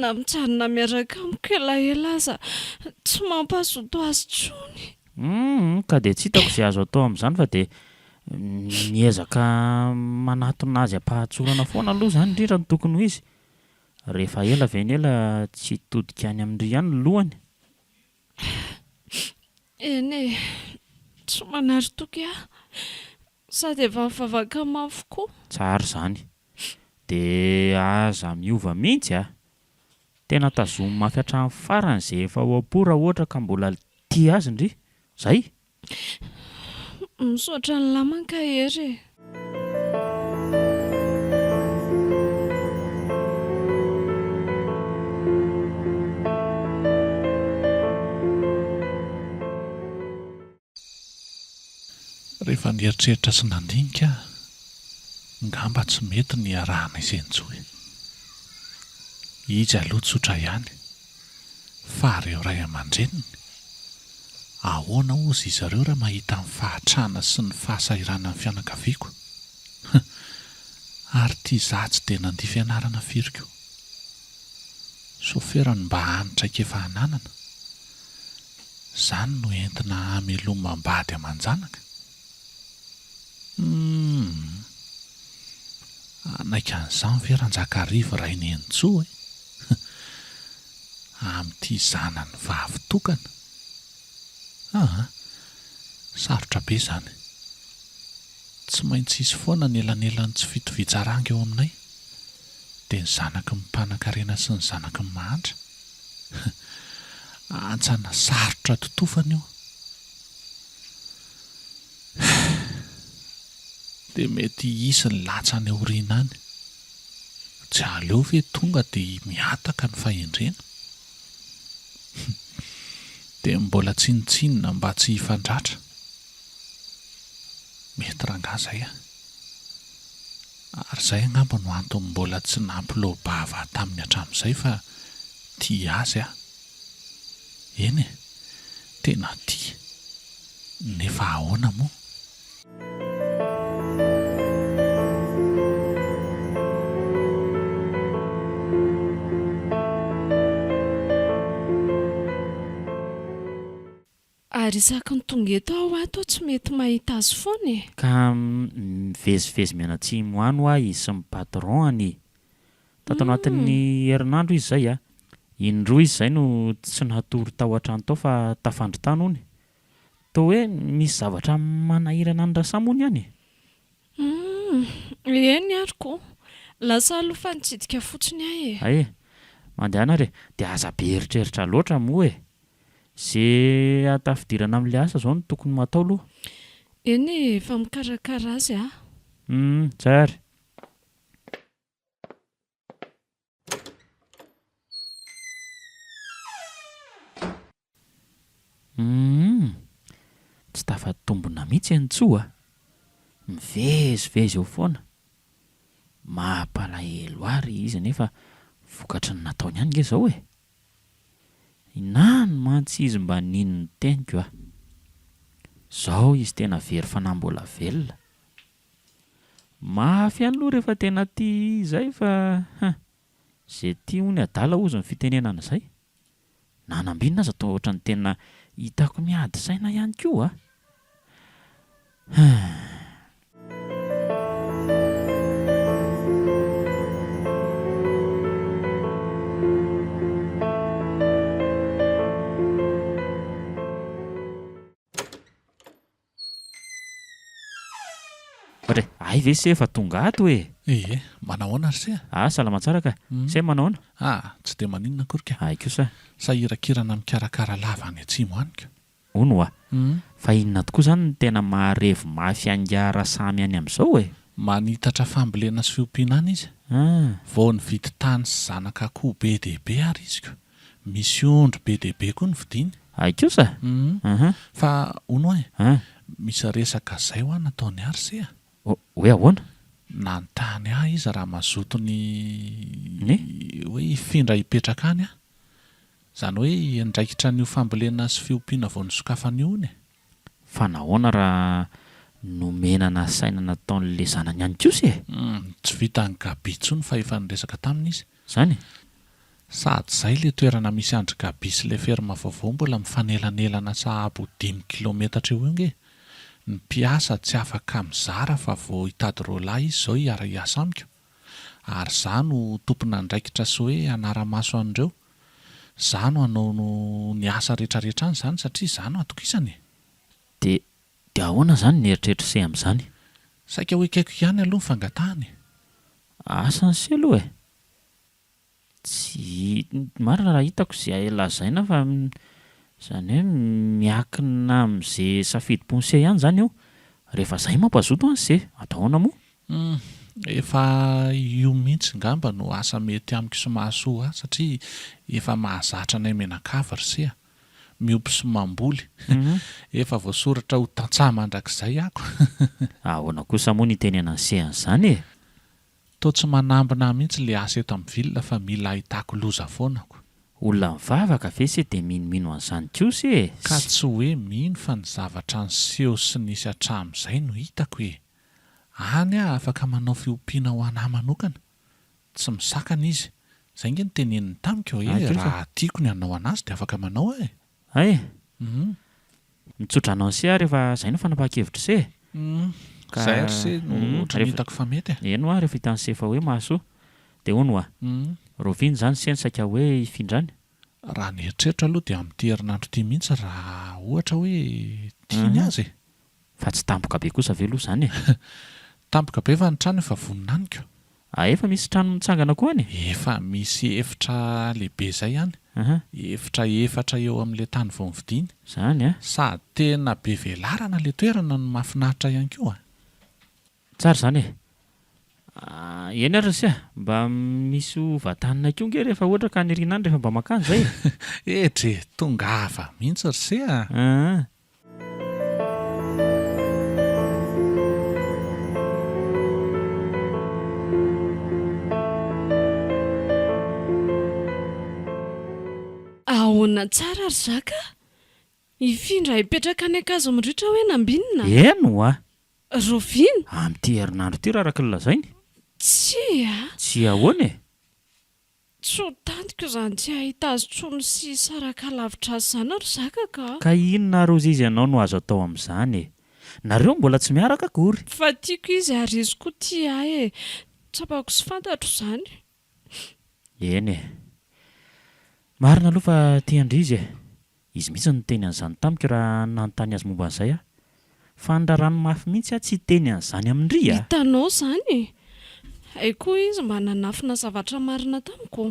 Na mijanona miaraka amiko elaela aza tsy mampazoto azy intsony. Humm, ka dia tsy hitako izay azo atao amin'izany fa dia miezaka manatona azy am-pahatsorana foana aloha izany indrindra no tokony ho izy. Rehefa ela ve ny ela tsy hitodika any amin-dry ihany ny lohany? Eny e, tsy manary toky aho. Sady efa nivavaka mafy koa. Tsara izany. Dia aza miova mihitsy a! Tena tazomy mafy hatramin'ny farany izay efa ao am-po raha ohatra ka mbola tia azy ndry. Zay! Misaotra an'lah mankahery e! Rehefa nieritreritra sy nandinika aho, ngamba tsy mety ny hiarahana isenjohy. Izy aloha tsotra ihany, fa ireo ray aman-dreniny? Ahoana hozy izy ireo raha mahita ny fahatrana sy ny fahasahiranan'ny fianakaviako? Huh! Ary ity izaho tsy dia nandia fianarana firy koa. Chauffeur no mba hany traikefa ananana. Zany no entina hamelomam-bady aman-janaka? Humm. Hanaiky an'izany ve Ranjakarivo Rainenintsoa e? Amin'ity zanany vavy tokana? Aa, sarotra be izany. Tsy maintsy hisy foana ny elanelan'ny tsy fitovian-tsaranga eo aminay, dia ny zanaky ny mpanankarena sy ny zanaky ny mahantra. Hantsana sarotra totofana io. Dia mety hisy ny latsa any aoriana any. Tsy aleo ve tonga dia mihataka ny fahendrena? Dia mbola tsinontsinona mba tsy hifandratra. Mety rangahy izay a. Ary izay angamba no antony mbola tsy nampiloa-bava taminy hatramin'izay fa tia azy aho. Eny e, tena tia. Nefa ahoana moa? Ary isaky ny tonga eto aho ato tsy mety mahita azy foana e! Ka mivezivezy mianatsimo any hoa izy sy ny patron anie. Tato anatin'ny herinandro izy izay a. Indroa izy izay no tsy natory tao an-trano tao fa tafandry tany hono e. Toa hoe misy zavatra manahirana an'i Rasamy hono ihany e. Humm, eny ary ko. Lasa aloha fa nitsidika fotsiny aho e. Hay e. Mandehana ary e. Dia aza be eritreritra loatra moa e. Ze ahatafidirana amin'ilay asa izao no tokony ho atao aloha. Eny e, efa mikarakara azy aho. Humm, zay ary. Humm! Tsy tafatombina mihitsy i Ntsoa a! Mivezivezy eo foana. Mampalahelo ahy ry izy nefa vokatry ny nataony ihany nge izao e! Inany mantsy izy mba nino ny teniko a! Zao izy tena very fanahy mbola velona. Mafy ihany aloha rehefa tena tia izay fa hein! Ze tia hono adala hozy ny fitenenana izay. Na nambinina aza toa ohatran'ny tena hitako miady saina ihany koa a! Hein! Ohatra e, hay ve se efa tonga ato e! Ie, manahoana ry se a? Ah, salama tsara ka. Se manahoana? Ah, tsy dia maninona akory ka. Hay kosa. Sahirakirana mikarakara lava any atsimo any ka. Hono hoa. Fa inona tokoa izany no tena maharevo mafy an'ingahy Rasamy any amin'izao e? Manitatra fambolena sy fiompiana any izy. Vao nividy tany sy zanak'akoho be dia be ary izy ko. Misy ondry be dia be koa novidiany. Hay kosa? Fa hono hoa e, misy resaka izay hoa nataony ahy ry se a. Hoe ahoana? Nanontany ahy izy raha mazoto ny Ny? hoe hifindra hipetraka any aho. Izany hoe hiandraikitra an'io fambolena sy fiompiana vao nisokafana io hono e. Fa nahoana raha nomena nasaina nataon'le zanany ihany kosa e? Humm, tsy vitan'i Gaby intsony fa efa niresaka taminy izy. Zany? Sady zay le toerana misy andry Gaby sy le ferme vaovao mbola mifanelanelana sahabo ho dimy kilometatra eo eo nge. Ny mpiasa tsy afaka mizara fa vao hitady roalahy izy zao hiara hiasa amiko. Ary za no tompon'andraikitra sy hoe hanara-maso an'ireo. Za no hanao ny asa retraretra any zany satria za no atokisana e. De de ahoana zany ny eritreritr'i se amin'izany? Saika ho ekeko ihany aloha ny fangatahany e. Asa ny se aloha e. Tsy marina raha hitako izay lazaina fa izany hoe miankina amin'izay safidim-pon'se ihany izany io. Rehefa izay mampazoto an'se, atao ahoana moa? Humm, efa io mihitsy ngamba no asa mety amiko sy mahasoa ahy satria efa mahazatra anay mianakavy ry se a! Miompy sy mamboly. Efa voasoratra ho tantsaha mandrakizay ako. Ahoana kosa moa ny hitenenan'se an'izany e? Toa tsy manambina ahy mihitsy le asa eto amin'ny ville fa mila ahitako loza foana ko. Olona mivavaka ve se de minomino an'izany kosa e? Ka tsy hoe mino fa ny zavatra niseho sy nisy hatramin'izay no hitako e! Any aho afaka manao fiompiana ho an'ahy manokana. Tsy misakana izy. Izay nge no teneniny tamiko hoe raha tiako ny hanao an'azy dia afaka manao aho e! Hay e! Mitsotra anao se aho rehefa zay no fanapahan-kevitry se e! Ka Zay ary se no ohatran'ny hitako fa mety e! Eny hoa rehefa hitan'i se fa hoe mahasoa dia hono hoa! Rahoviana izany se no saika hoe hifindra any? Raha ny eritreritro aloha dia amin'ity herinandro ity mihitsy raha ohatra hoe tiany aza e! Fa tsy tampoka be kosa ve aloha izany e? Tampoka be fa ny trano efa vonona any ko. Ah efa misy trano mitsangana koa any? Efa misy efitra lehibe izay any. Efitra efatra eo amin'ilay tany vao novidiany. Izany an! Sady tena be velarana ilay toerana no mahafinaritra ihany koa. Tsara izany e! Eny ary ry se a! Mba misy ho vantanina koa nge rehefa ohatra ka any aoriana any rehefa mba mankany izay e! Edry e! Tongava mihitsy ry se a! Aa! Ahoana tsara ry zaka a? Hifindra hipetraka any Ankazomiriotra hoe Nambinina? Eny oa! Rahoviana? Amin'ity herinandro ity raha araka ny lazainy. Tsia a! Tsia ahoana e? Tsy ho tantiko izany tsy hahita azy tsony sy hisaraka lavitra azy izany ry zaka ka! Ka inona ary ozy izy ianao no azo atao amin'izany e? Nareo mbola tsy miaraka akory. Fa tiako izy ary izy koa tia ahy e! Tsapako sy fantatro izany. Eny e! Marina aloha fa tian-dry izy e! Izy mihitsy no niteny an'izany tamiko raha nanontany azy momba an'izay aho. Fa nirarany mafy mihitsy aho tsy hiteny an'izany amin-dry a! Hitanao izany e! Hay koa izy mba nanafina zavatra marina tamiko.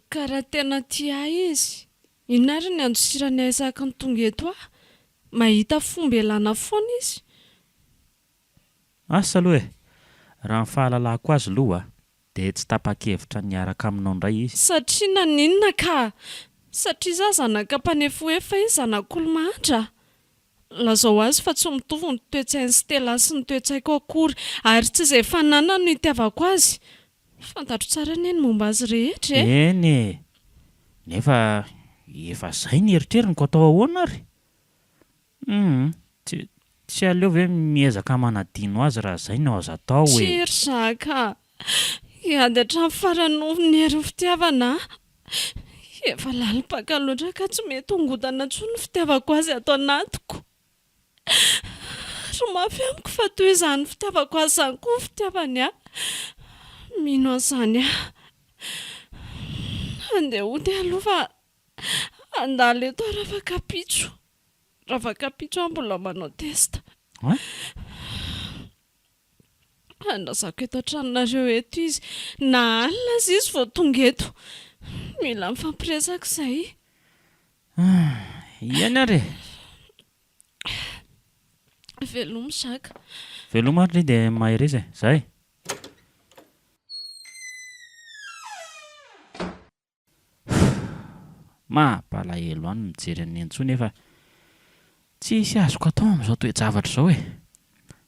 Ka raha tena tia ahy izy, inona ary ny handosirany ahy isaky ny tonga eto aho? Mahita fomba ialana foana izy. Asa aloha e! Raha ny fahalalako azy loha dia tsy tapa-kevitra ny hiaraka aminao indray izy. Satria naninona ka? Satria za zanaka mpanefoefo fa izy zanak'olo-mahantra? Lazao azy fa tsy mitovy ny toe-tsain'i Stella sy ny toe-tsaiko akory ary tsy izay fananany no itiavako azy. Fantatro tsara anie ny momba azy rehetra e! Eny e! Nefa efa izay ny eritreriny ko atao ahoana ary? Humm tsy tsy aleo ve miezaka manadino azy raha zay no azo atao e! Tsia ry Jacques a! Hiady hatramin'ny farany noho ny herin'ny fitiavana aho. Efa lalim-paka loatra ka tsy mety hongodana intsony ny fitiavako azy ato anatiko. Ary mafy amiko fa toy izany fitiavako azy izany koa ny fitiavany ahy. Mino an'izany aho. Andeha hody aloha fa Handalo eto aho rafakapitso. Rafakapitso aho mbola manao test. Andrasako eto an-tranonareo eto izy. Na alina aza izy vao tonga eto. Mila mifampiresaka izay. Eny ary e! Veloma Jacques. Veloma ary ry dia mahereza e! Zay! Mampalahelo any mijery an'i Nenitsoa nefa tsisy azoko atao amin'izao toe-javatra izao e!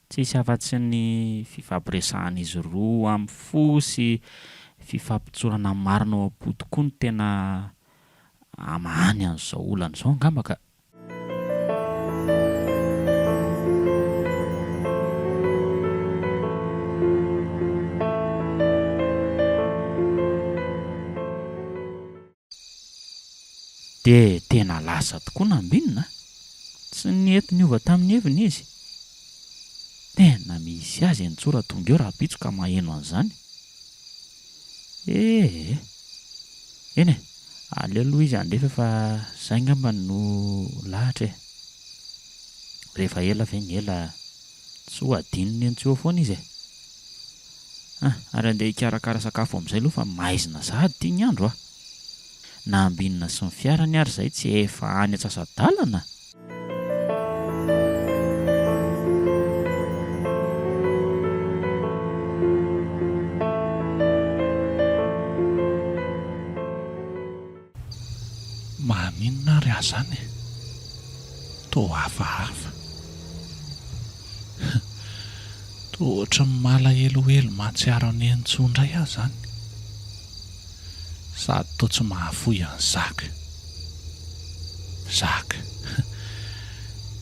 Tsisy afa-tsy ny fifampiresahan'izy roa amin'ny fo sy fifampitsorana ny marina ao am-po tokoa no tena hamahany an'izao olana izao angamba ka! Dia tena lasa tokoa Nambinina a! Tsy nety niova tamin'ny heviny izy. Tena misy azy Henintsoa raha tonga eo rahampitso ka maheno an'izany. Ee. Eny e, aleo aloha izy handefa fa zay ngamba no lahatra e. Rehefa ela ve ny ela tsy ho adinon'i Nenitsoa eo foana izy e. Ah, ary andeha hikarakara sakafo amin'izay aloha fa maizina sahady ity ny andro a. Nambinina sy ny fiarany ary izay tsy efa any antsasa-dalana? Maninona ary aho izany e? Toa hafahafa. Toa ohatry ny malahelohelo mahatsiaro an'i Henintsoa indray aho izany. Sady toa tsy mahafoy an'i Zaka. Zaka.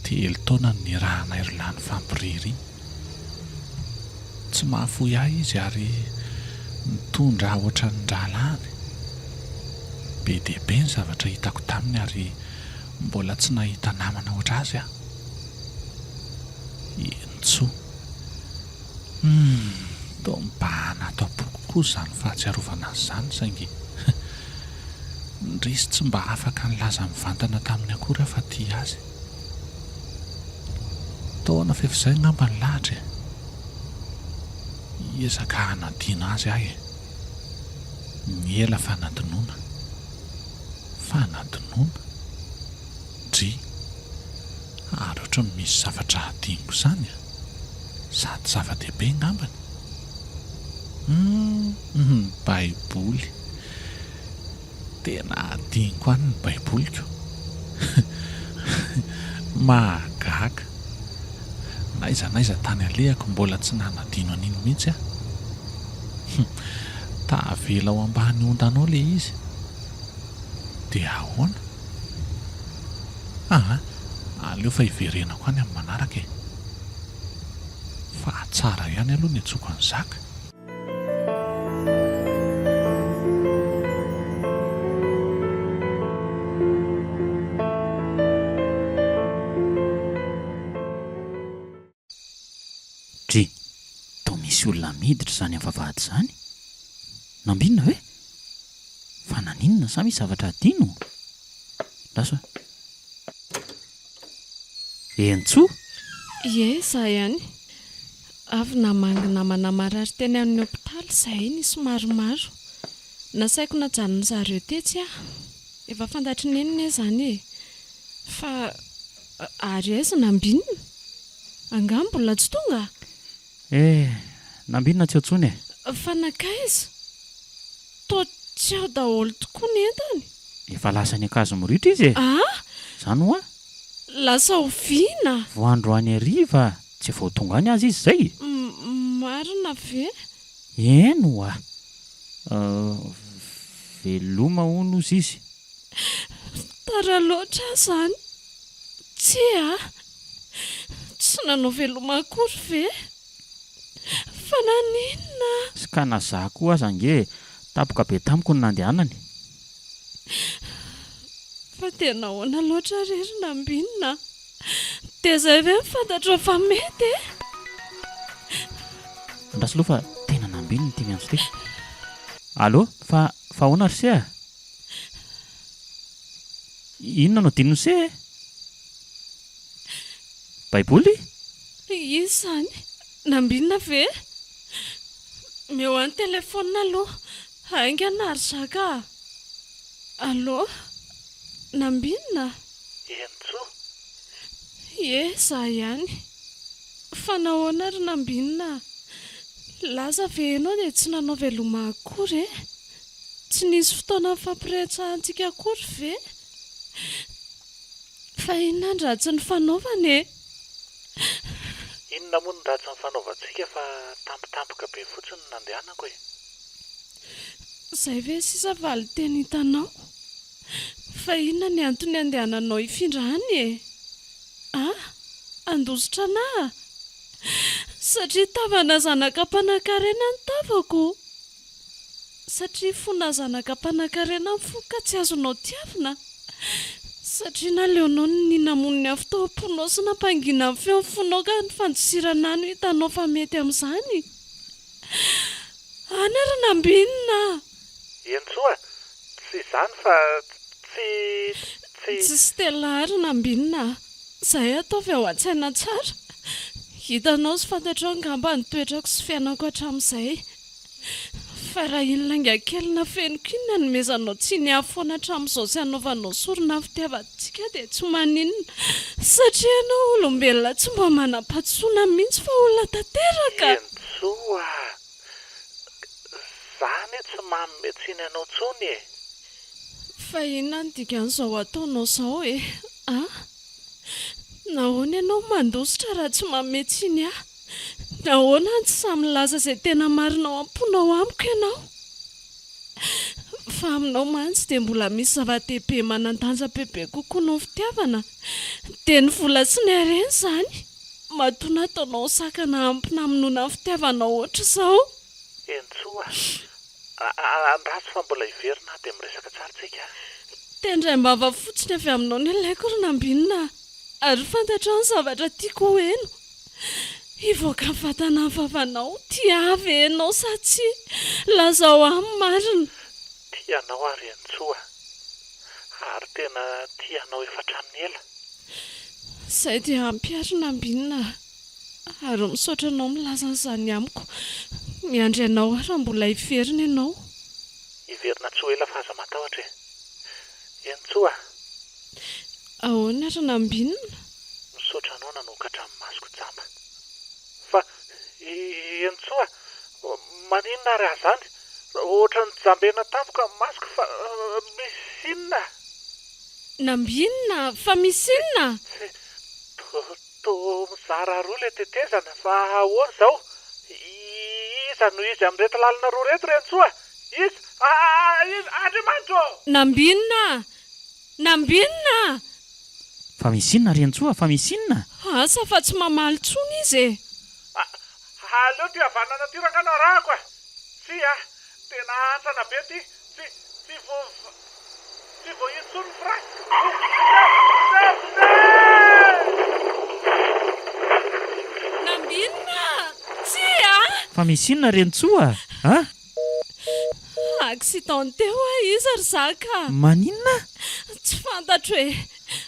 Telo taona no niarahanay ry lahy nifampiriry iny. Tsy mahafoy ahy izy ary nitondra ahy ohatran'ny rahalahiny. Be dia be ny zavatra hitako taminy ary mbola tsy nahita namana ohatr'azy aho. Henintsoa. Humm, toa mibahana ato am-poko koa izany fahatsiarovana azy izany saingy indrisy tsy mba afaka nilaza mivantana taminy akory aho fa tia azy. Taona f'efa izay angamba ny lahatra e! Hiezaka hanadino azy aho e! Ny ela fanadinoana. Fanadinoana? Dry. Ary ohatran'ny misy zavatra hadinoko izany an! Sady zava-dehibe angambany. Humm, ny baiboly. Tena hadinoko any ny baiboliko. Mahagaga. N'aiza n'aiza tany alehako mbola tsy nanadino an'iny mihitsy aho. Tavela ao ambany ondana ao ilay izy. Dia ahoana? Aa, aleo fa hiverenako any amin'ny manaraka e. Fa tsara ihany aloha ny antsoiko an'i Zaka. Dry, toa misy olona miditra izany amin'ny vavahady izany? Nambinina ve? Fa naninona sa misy zavatra hadino? Lasa. Entsoa? Ie, izaho ihany. Avy namangy namana marary teny amin'ny hopitaly izahay nisy maromaro. Nasaiko najanon'ny zareo tetsy aho. Efa fantatry Neny anie izany e! Fa ary aiza Nambinina? Angaha mbola tsy tonga? Eh! Nambinina tsy eo intsony e! Fa nankaiza? Toa tsy ao daholo tokoa ny entany? Efa lasa any Ankazomiriotra izy e! Ah! Izany hoa? Lasa oviana? Vao androany hariva, tsy vao tonga any aza izy izay e! Marina ve? Eny hoa! Veloma hono ozy izy. Tara loatra aho izany. Tsia a! Tsy nanao veloma akory ve? Fa naninona? Ka na za koa aza ange tampoka be tamiko ny nandehanany. Fa dia nahoana loatra re ry Nambinina a? Dia izay ve no fantatrao fa mety e? Andraso aloha fa tena Nambinina ity miantso ity. Allô, fa fa ahoana ry se a? Inona no adinon'i se e? Baiboly? Iza izany? Nambinina ve? Omeo ahy ny telefaonina aloha. Haingana ry zaka a! Allô? Nambinina? Henintsoa? Ie, izaho ihany. Fa nahoana ry Nambinina a? Lasa ve ianao dia tsy nanao veloma akory e? Tsy nisy fotoana nifampiresahantsika akory ve? Fa inona ny ratsy nifanaovana e? Inona moa ny ratsy nifanaovantsika fa tampotampoka be fotsiny no nandehanako e? Izay ve sisa valinteny hitanao? Fa inona ny antony andehananao hifindra any e? A? Handositra anà? Satria tavana zanaka mpanankarena ny tavako? Satria fona zanaka mpanankarena ny foko ka tsy azonao tiavina? Satria naleonao ny namono ny afo tao am-ponao sy nampangina ny feon'ny fonao ka ny fandosirana ahy no hitanao fa mety amin'izany? Any ry Nambinina a! Henintsoa, tsy izany fa tsy, tsy. Tsy Stella ry Nambinina a! Izay ataovy ao an-tsaina tsara. Hitanao sy fantatrao angamba ny toetrako sy fiainako hatramin'izay. Fa raha iny lainga kely nafeniko iny nanomezanao tsiny ahy foana hatramin'izao sy hanaovanao sorona ny fitiavantsika dia tsy maninona satria ianao olombelona tsy mba manam-pahadisoana mihitsy fa olona tanteraka. Henintsoa a! Za anie tsy manome tsiny anao tsony e! Fa inona no dikan'izao ataonao izao e? A? Nahoana ianao mandositra raha tsy manome tsiny ahy? Nahoana no tsy sahy milaza izay tena marina ao am-ponao amiko ianao? Fa aminao mantsy dia mbola misy zava-dehibe manan-danja bebe kokoa noho ny fitiavana, dia ny vola sy ny harena izany. Matoa nataonao ho sakana ampy namonoana ny fitiavanao hoatr'izao. Henintsoa a! Andraso fa mbola hiverina aho dia miresaka tsara tsika a! Tendrem-bava fotsiny avy aminao ny alaiko ry Nambinina a! Ary fantatrao ny zavatra tiako ho heno. Hivoaka ny vatana ny vavanao, tia ahy ve ianao sa tsia? Lazao ahy ny marina. Tia anao aho ry Henintsoa a! Ary tena tia anao efa hatramin'ny ela. Izay dia ampy ahy ry Nambinina a! Ary misaotra anao milaza an'izany amiko. Miandry anao aho raha mbola hiverina ianao. Hiverina tsy ho ela fa aza matahotra e! Henintsoa a! Ahoana ry Nambinina? Misaotra anao nanokatra ny masoko jamba. Fa Henintsoa a! Maninona ary aho izany? Ohatran'ny jambena tampoka ny masoko fa misy inona? Nambinina, fa misy inona? Tsy, Toa mizara roa ilay tetezana fa ahoana izao? Iza no izy amin'ireto lalana roa ireto Renintsoa? Iza? Iza? Andriamanitra ô! Nambinina! Nambinina! Fa misy inona Renintsoa? Fa misy inona? Asa fa tsy mamaly intsony izy e! Aleo ty havanana ty rangah no arahako e! Tsia, tena hantsana be ty, tsy, tsy vo, tsy voahidy intsony ny frein. Vonjeo! Vonjeo! Vonjeo! Nambinina! Tsia! Fa misy inona Renintsoa a? Accident teo hoa iza ry zaka a! Maninona? Tsy fantatro e!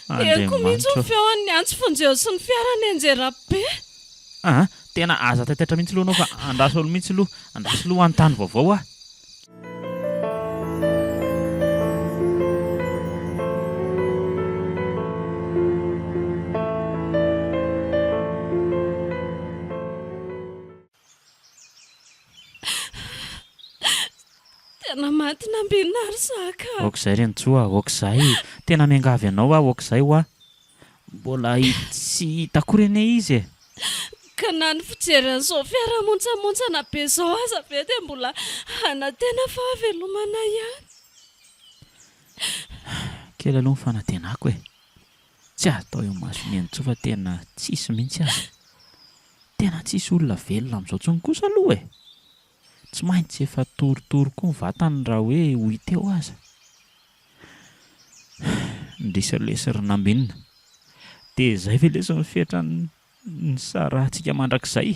Henoko mihitsy ny feony niantso vonjeo sy ny fiara nianjera be. Aa tena aza taitaitra mihitsy aloha anao fa andraso aloha mihitsy aloha, andraso aloha hanontany vaovao aho. Tena maty nambinina ry zaka a! Aok'izay Renintsoa a, aok'izay, tena miangavy anao aho aok'izay hoa. Mbola tsy hita akory anie izy e! Ka na ny fijery an'izao fiarahamontsamontsana be izao aza ve dia mbola hanantena fahavelomana ihany? Kely aloha ny fanantenako e! Tsy atao eo imason'i Nenintsoa fa tena tsisy mihitsy aza. Tena tsisy olona velona amin'izao intsony kosa aloha e! Tsy maintsy efa torotoro koa ny vatany raha hoe ho hita eo aza. Indrisy ry lesy ry Nambinina. Dia izay ve lesy ny fetran'ny nisarahantsika mandrakizay?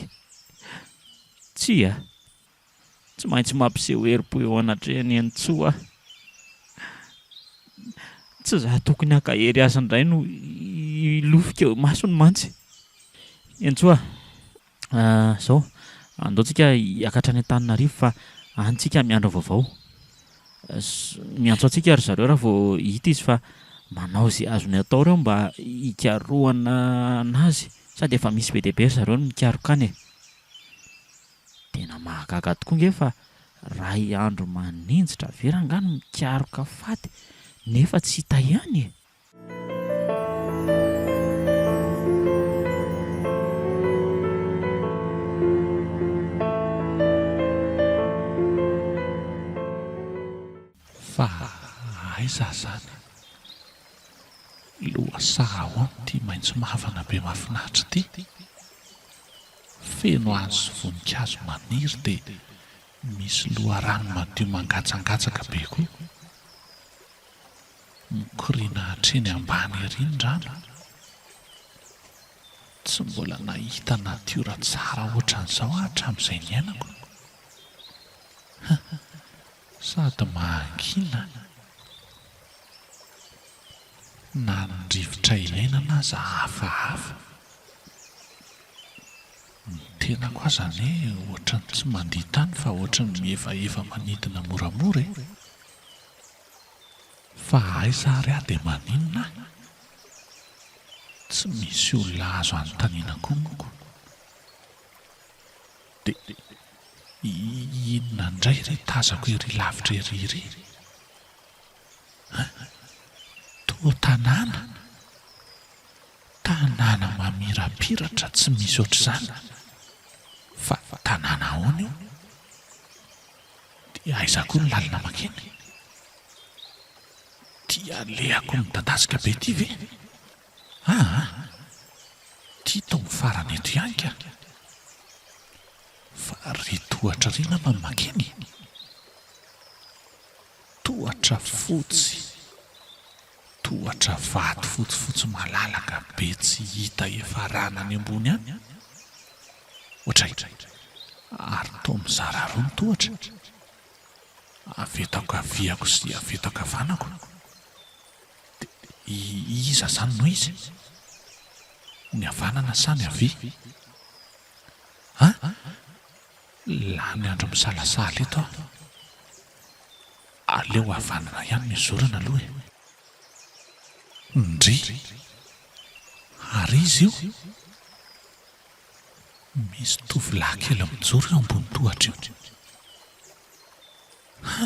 Tsia. Tsy maintsy mampiseho herim-po eo anatrehan'i Henintsoa aho. Tsy izaho tokony hankahery azy indray no hilofika eo imasony mantsy. Henintsoa a! Izao, Andao tsika hiakatra any Antananarivo fa any tsika miandry ny vaovao. Miantso antsika ry zareo raha vao hita izy fa manao izay azony atao ireo mba hikarohana anazy sady efa misy be dia be ry zareo no mikaroka any e. Tena mahagaga tokoa nge fa ray andro maninjitra ve rangaha no mikaroka faty nefa tsy hita ihany e! Fa aiza azany? Lohasaha ahoana ity maitso mavana be mahafinaritra ity? Feno hazo sy voninkazo maniry dia misy loharano madio mangatsangatsaka be koa. Mikoriana hatreny ambany ery ny rano. Tsy mbola nahita natiora tsara ohatran'izao aho hatramin'izay niainako. Huh! Sady mahangina. Na ny rivotra iainana aza hafahafa. Ny tenako aza anie ohatran'ny tsy mandia tany fa ohatran'ny mihevaheva manidina moramora e! Fa aiza ary aho dia maninona aho? Tsy misy olona azo anontaniana koa moko. Dia inona indray re tazako ery lavitra ery iry? Hein? Toa tanàna? Tanàna mamirapiratra tsy misy ohatr'izany. Fa tanàna ahoana io? Dia aiza koa ny lalana mankeny? Ty alehako midadasika be ty ve? Aa! Ty toa mifarana eto ihany ka! Fa ry tohatra ry ngamba no mankeny e! Tohatra fotsy, tohatra vato fotsifotsy malalaka be tsy hita hiafarana any ambony any. Ohatray! Ary toa mizara roa ny tohatra. Avy eto ankaviako sy avy eto ankavanako. Dia iza izany no izy? Ny havanana sa ny havia? An? Lany andro misalasala eto aho. Aleo havanana ihany no izorana aloha e. Ndry! Ary iza io? Misy tovolahy kely mijoro eo ambony tohatra eo. Ha!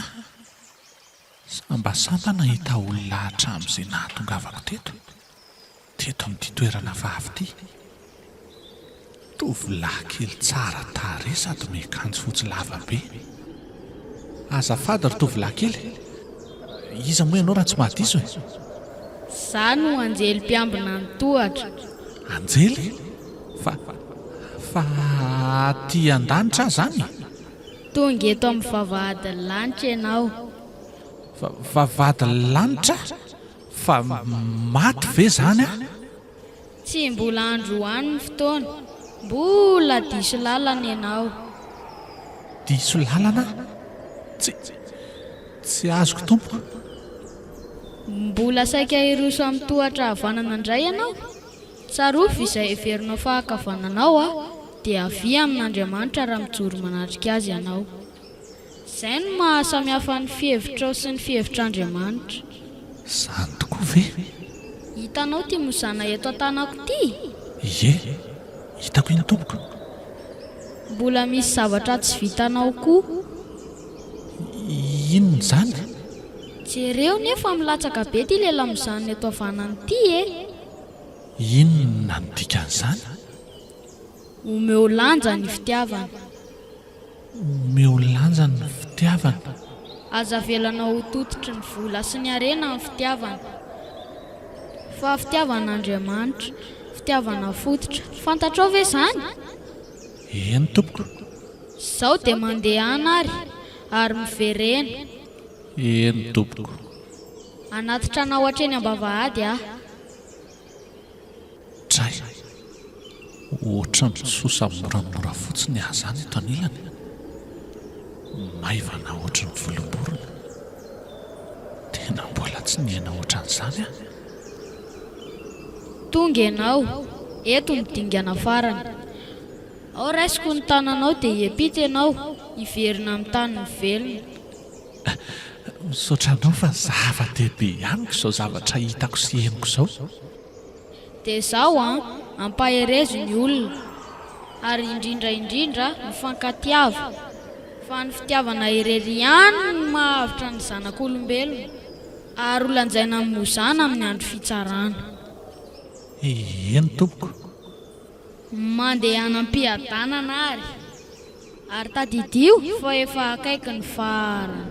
Sambasamba nahita olona hatramin'izay nahatongavako teto, teto amin'ity toerana hafahafa ity. Tovolahy kely tsara tarehy sady miakanjo fotsy lava be. Azafady ry tovolahy kely, iza moa ianao raha tsy mahadiso e? Za no anjely mpiambina ny tohatra. Anjely? Fa, fa aty an-danitra aho izany? Tonga eto amin'ny vavahadin'ny lanitra ianao. Va, vavahadin'ny lanitra? Fa maty ve izany aho? Tsy mbola androany ny fotoana. Mbola diso lalana ianao. Diso lalana aho? Tsy, tsy azoko tompoko. Mbola saika hiroso amin'ny tohatra havanana indray ianao? Tsarovy izay heverinao fa ankavananao dia havia amin'Andriamanitra raha mijoro manatrika Azy ianao. Izay no maha samihafa ny fihevitrao sy ny fihevitr'Andriamanitra. Izany tokoa ve? Hitanao ity mozana eto an-tanako ity? Ie, hitako iny tompoko. Mbola misy zavatra tsy vitanao koa. Inona izany? Jereo nefa milatsaka be ity lela-mozana eto havanana ity e! Inona no dikan'izany? Omeo lanja ny fitiavana. Omeo lanja ny fitiavana. Aza avelanao ho tototry ny vola sy ny harena ny fitiavana. Fa fitiavana Andriamanitra. Fitiavana fototra. Fantatrao ve izany? Eny tompoko. Izao dia mandehana ary, ary miverena. Eny tompoko. Hanatitra anao hatreny am-bavahady aho. Dray! Ohatran'ny misosa moramora fotsiny aho izany eto anilany. Maivana ohatry ny volom-borona. Tena mbola tsy niaina ohatran'izany aho. Tonga ianao. Eto ny dingana farany. Ao raisiko ny tananao dia hiampita ianao, hiverina amin'ny tanin'ny velona. Misaotra anao fa zava-dehibe amiko izao zavatra hitako sy henoko izao. Dia izao an, ampaherezo ny olona, ary indrindra indrindra mifankatiava, fa ny fitiavana irery ihany no mahavotra ny zanak'olombelona, ary ho lanjaina amin'ny mozana amin'ny andro fitsarana. Eny tompoko. Mandehana am-piadanana ary, ary tadidio fa efa akaiky ny farany.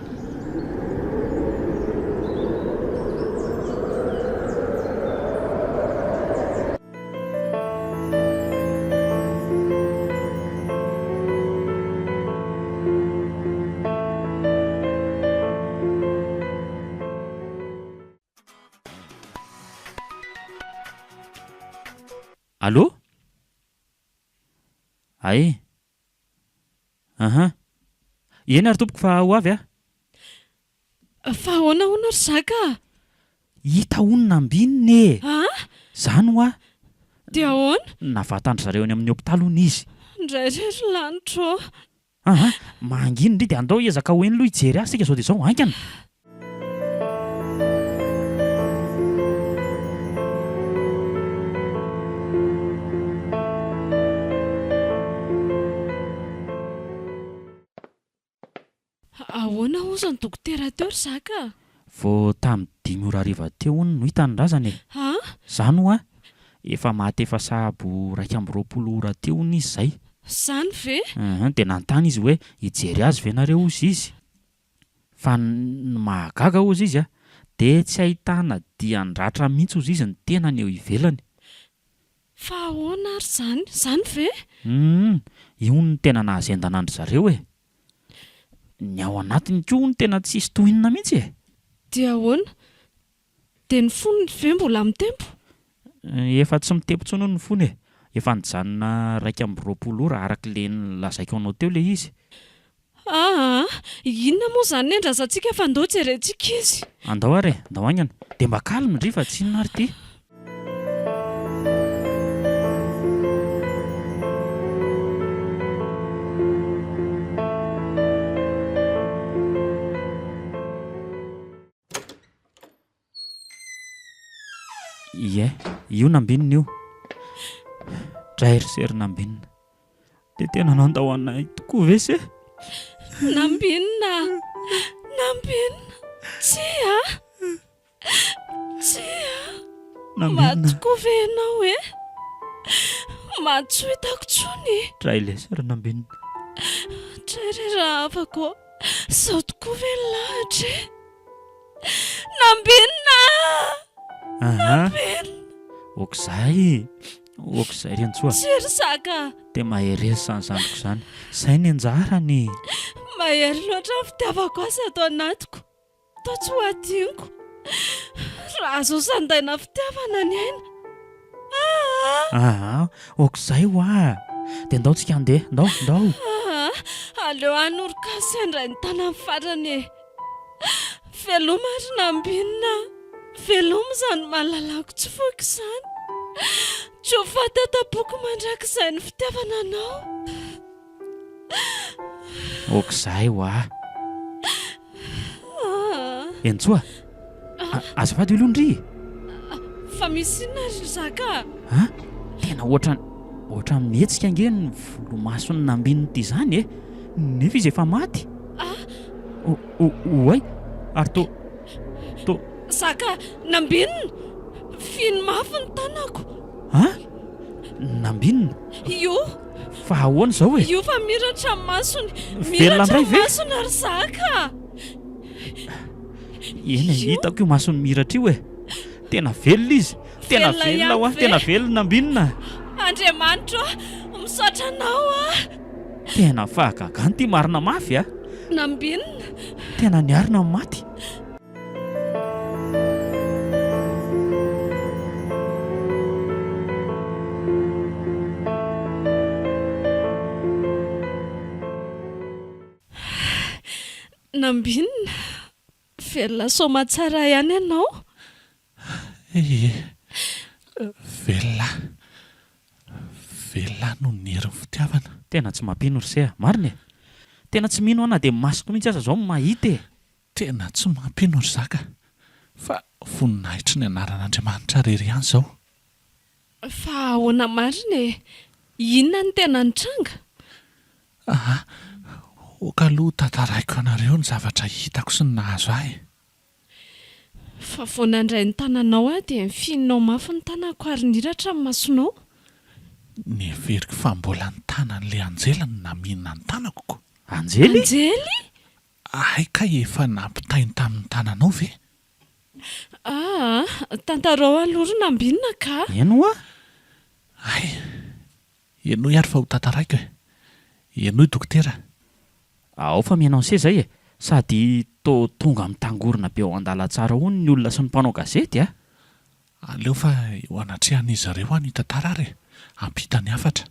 Allô? Ay. Aha. Eny ary tompoko fa ho avy aho. Fa ahoana hono ry zaka a? Hita hono nambinina e! An? Zany hoa. Dia ahoana? Navatan-dry zareo any amin'ny hopitaly hono izy. Ndray re ry lanitra ô! Aa! Mangina ndry dia andao hiezaka ho eny aloha hijery azy isika izao dia izao, haingana! Ahoana hozy ny dokotera teo ry zaka a? Vao tamin'ny dimy ora hariva teo hono no hita ny razana e! An? Izany hoa, efa maty efa sahabo 21 ora teo hono izy izay. Izany ve? Hum, dia nanontany izy hoe hijery azy ve nareo hozy izy? Fa ny mahagaga hozy izy a, dia tsy ahitana dian-dratra mihitsy hozy izy ny tenany eo ivelany. Fa ahoana ary izany? Izany ve? Hum, io hono no tena nahazendana an-dry zareo e! Ny ao anatiny koa hono tena tsisy tohinina mihitsy e! Dia ahoana? Dia ny fony ve mbola mitempo? Efa tsy mitempo intsony hono ny fony e! Efa nijanona 21 ora araka ilay nolazaiko anao teo ilay izy. Aa! Inona moa izany ny andrasantsika fa ndao jerentsika izy. Andao ary e! Ndao haingana. Dia mba calme ndry fa tsy inona ary ity. Ie, io Nambinina io. Dray ry se ry Nambinina. Dia tena nandao anay tokoa ve se? Nambinina! Nambinina! Tsia! Tsia! Nambinina! Maty tokoa ve ianao e? Maty tsy ho hitako intsony e! Dray lesy ry Nambinina. Dray re rahavako ô! Izao tokoa ve ny lahatra e? Nambinina! Aha. Nambinina! Ok'izay, ok'izay ry Antsoa. Tsia ry Zaka! Dia mahereza izany zandriko izany. Izay ny anjarany. Mahery loatra ny fitiavako azy ato anatiko. Toa tsy ho adinoko. Raha azo sandaina fitiavana ny aina. Aa! Aa, ok'izay hoa. Dia ndao tsika handeha, ndao, ndao. Aa, aleo hanoroka azy handray ny tanany farany e. Veloma ry Nambinina a! Veloma izany malalako tsy foiko izany. Tsy ho faty ato am-poko mandrakizay ny fitiavana anao. Ok'izay hoa. Henintsoa a! Azafady aloha ndry e! Fa misy inona ry Zaka a? A! Tena ohatran'ny, ohatran'ny mihetsika ange ny volomason'i Nambinina ity izany e! Nefa izy efa maty. A! O, o, oay! Ary to, to. Zaka, Nambinina! Fihino mafy ny tanako. A! Nambinina? Io. Fa ahoana izao e? Io fa miratra ny masony. Velona Miratra indray ny ve? masony ry Zaka a! Eny e, hitako io masony miratra io e! Tena velona izy! Tena Velona velona ihany hoa, ve? tena velona Nambinina! Andriamanitro ô, misaotra anao aho! Tena fahagagana ity marina mafy a! Nambinina! Tena niarina ny maty! Nambinina! Velona soamatsara ihany ianao. Ie, velona aho. Velona aho noho ny herin'ny fitiavana. Tena tsy mampino ry se a! Marina e! Tena tsy mino aho na dia masoko mihitsy aza izao no mahita e! Tena tsy mampino ry zaka fa voninahitry ny anaran'Andriamanitra irery ihany izao. Fa ahoana marina e? Inona no tena nitranga? Aa, ok aloha tantaraiko anareo ny zavatra hitako sy ny nahazo ahy e. Fa vao nandray ny tananao aho dia nifihinao mafy ny tanako ary niratra ny masonao. Neveriko fa mbola ny tanan'ilay anjely no namihina ny tanako ko. Anjely? Anjely? Hay kay efa nampitainy tamin'ny tananao ve? Aa, tantarao aloha ry Nambinina ka! Eny ho'a! Hay, henoy ary fa ho tantaraiko e! Henoy dokotera! Ao fa mi-annoncer zay e! Sady tô tonga mitangorona be ao andalantsara hono ny olona sy ny mpanao gazety a! Aleo fa eo anatrehan'izy ireo aho no hitantara ary e! Hampita ny hafatra.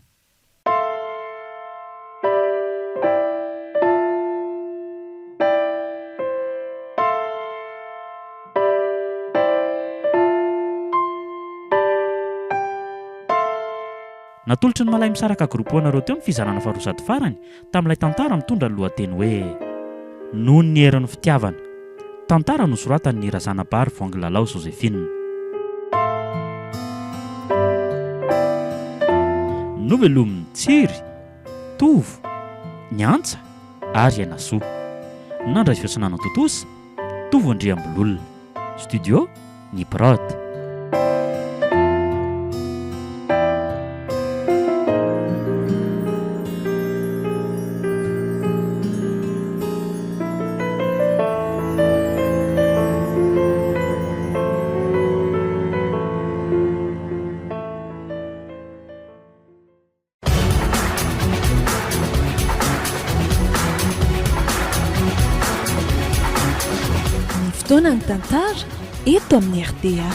Natolotry ny Malay Misaraka Group ho anareo teo ny fizarana faharoa sady farany tamin'ilay tantara mitondra ny lohateny hoe Noho ny herin'ny fitiavana. Tantara nosoratan'i Razanabary Voangilalao Joséphine. Novelomin'i Tsiry, Tovo, Ny Antsa ary Ainasoa. Nandray feo sy nanatontosa, Tovo Andriambololona. Studio, Ny Prod. Ny fotoana ny tantara eto amin'ny rta.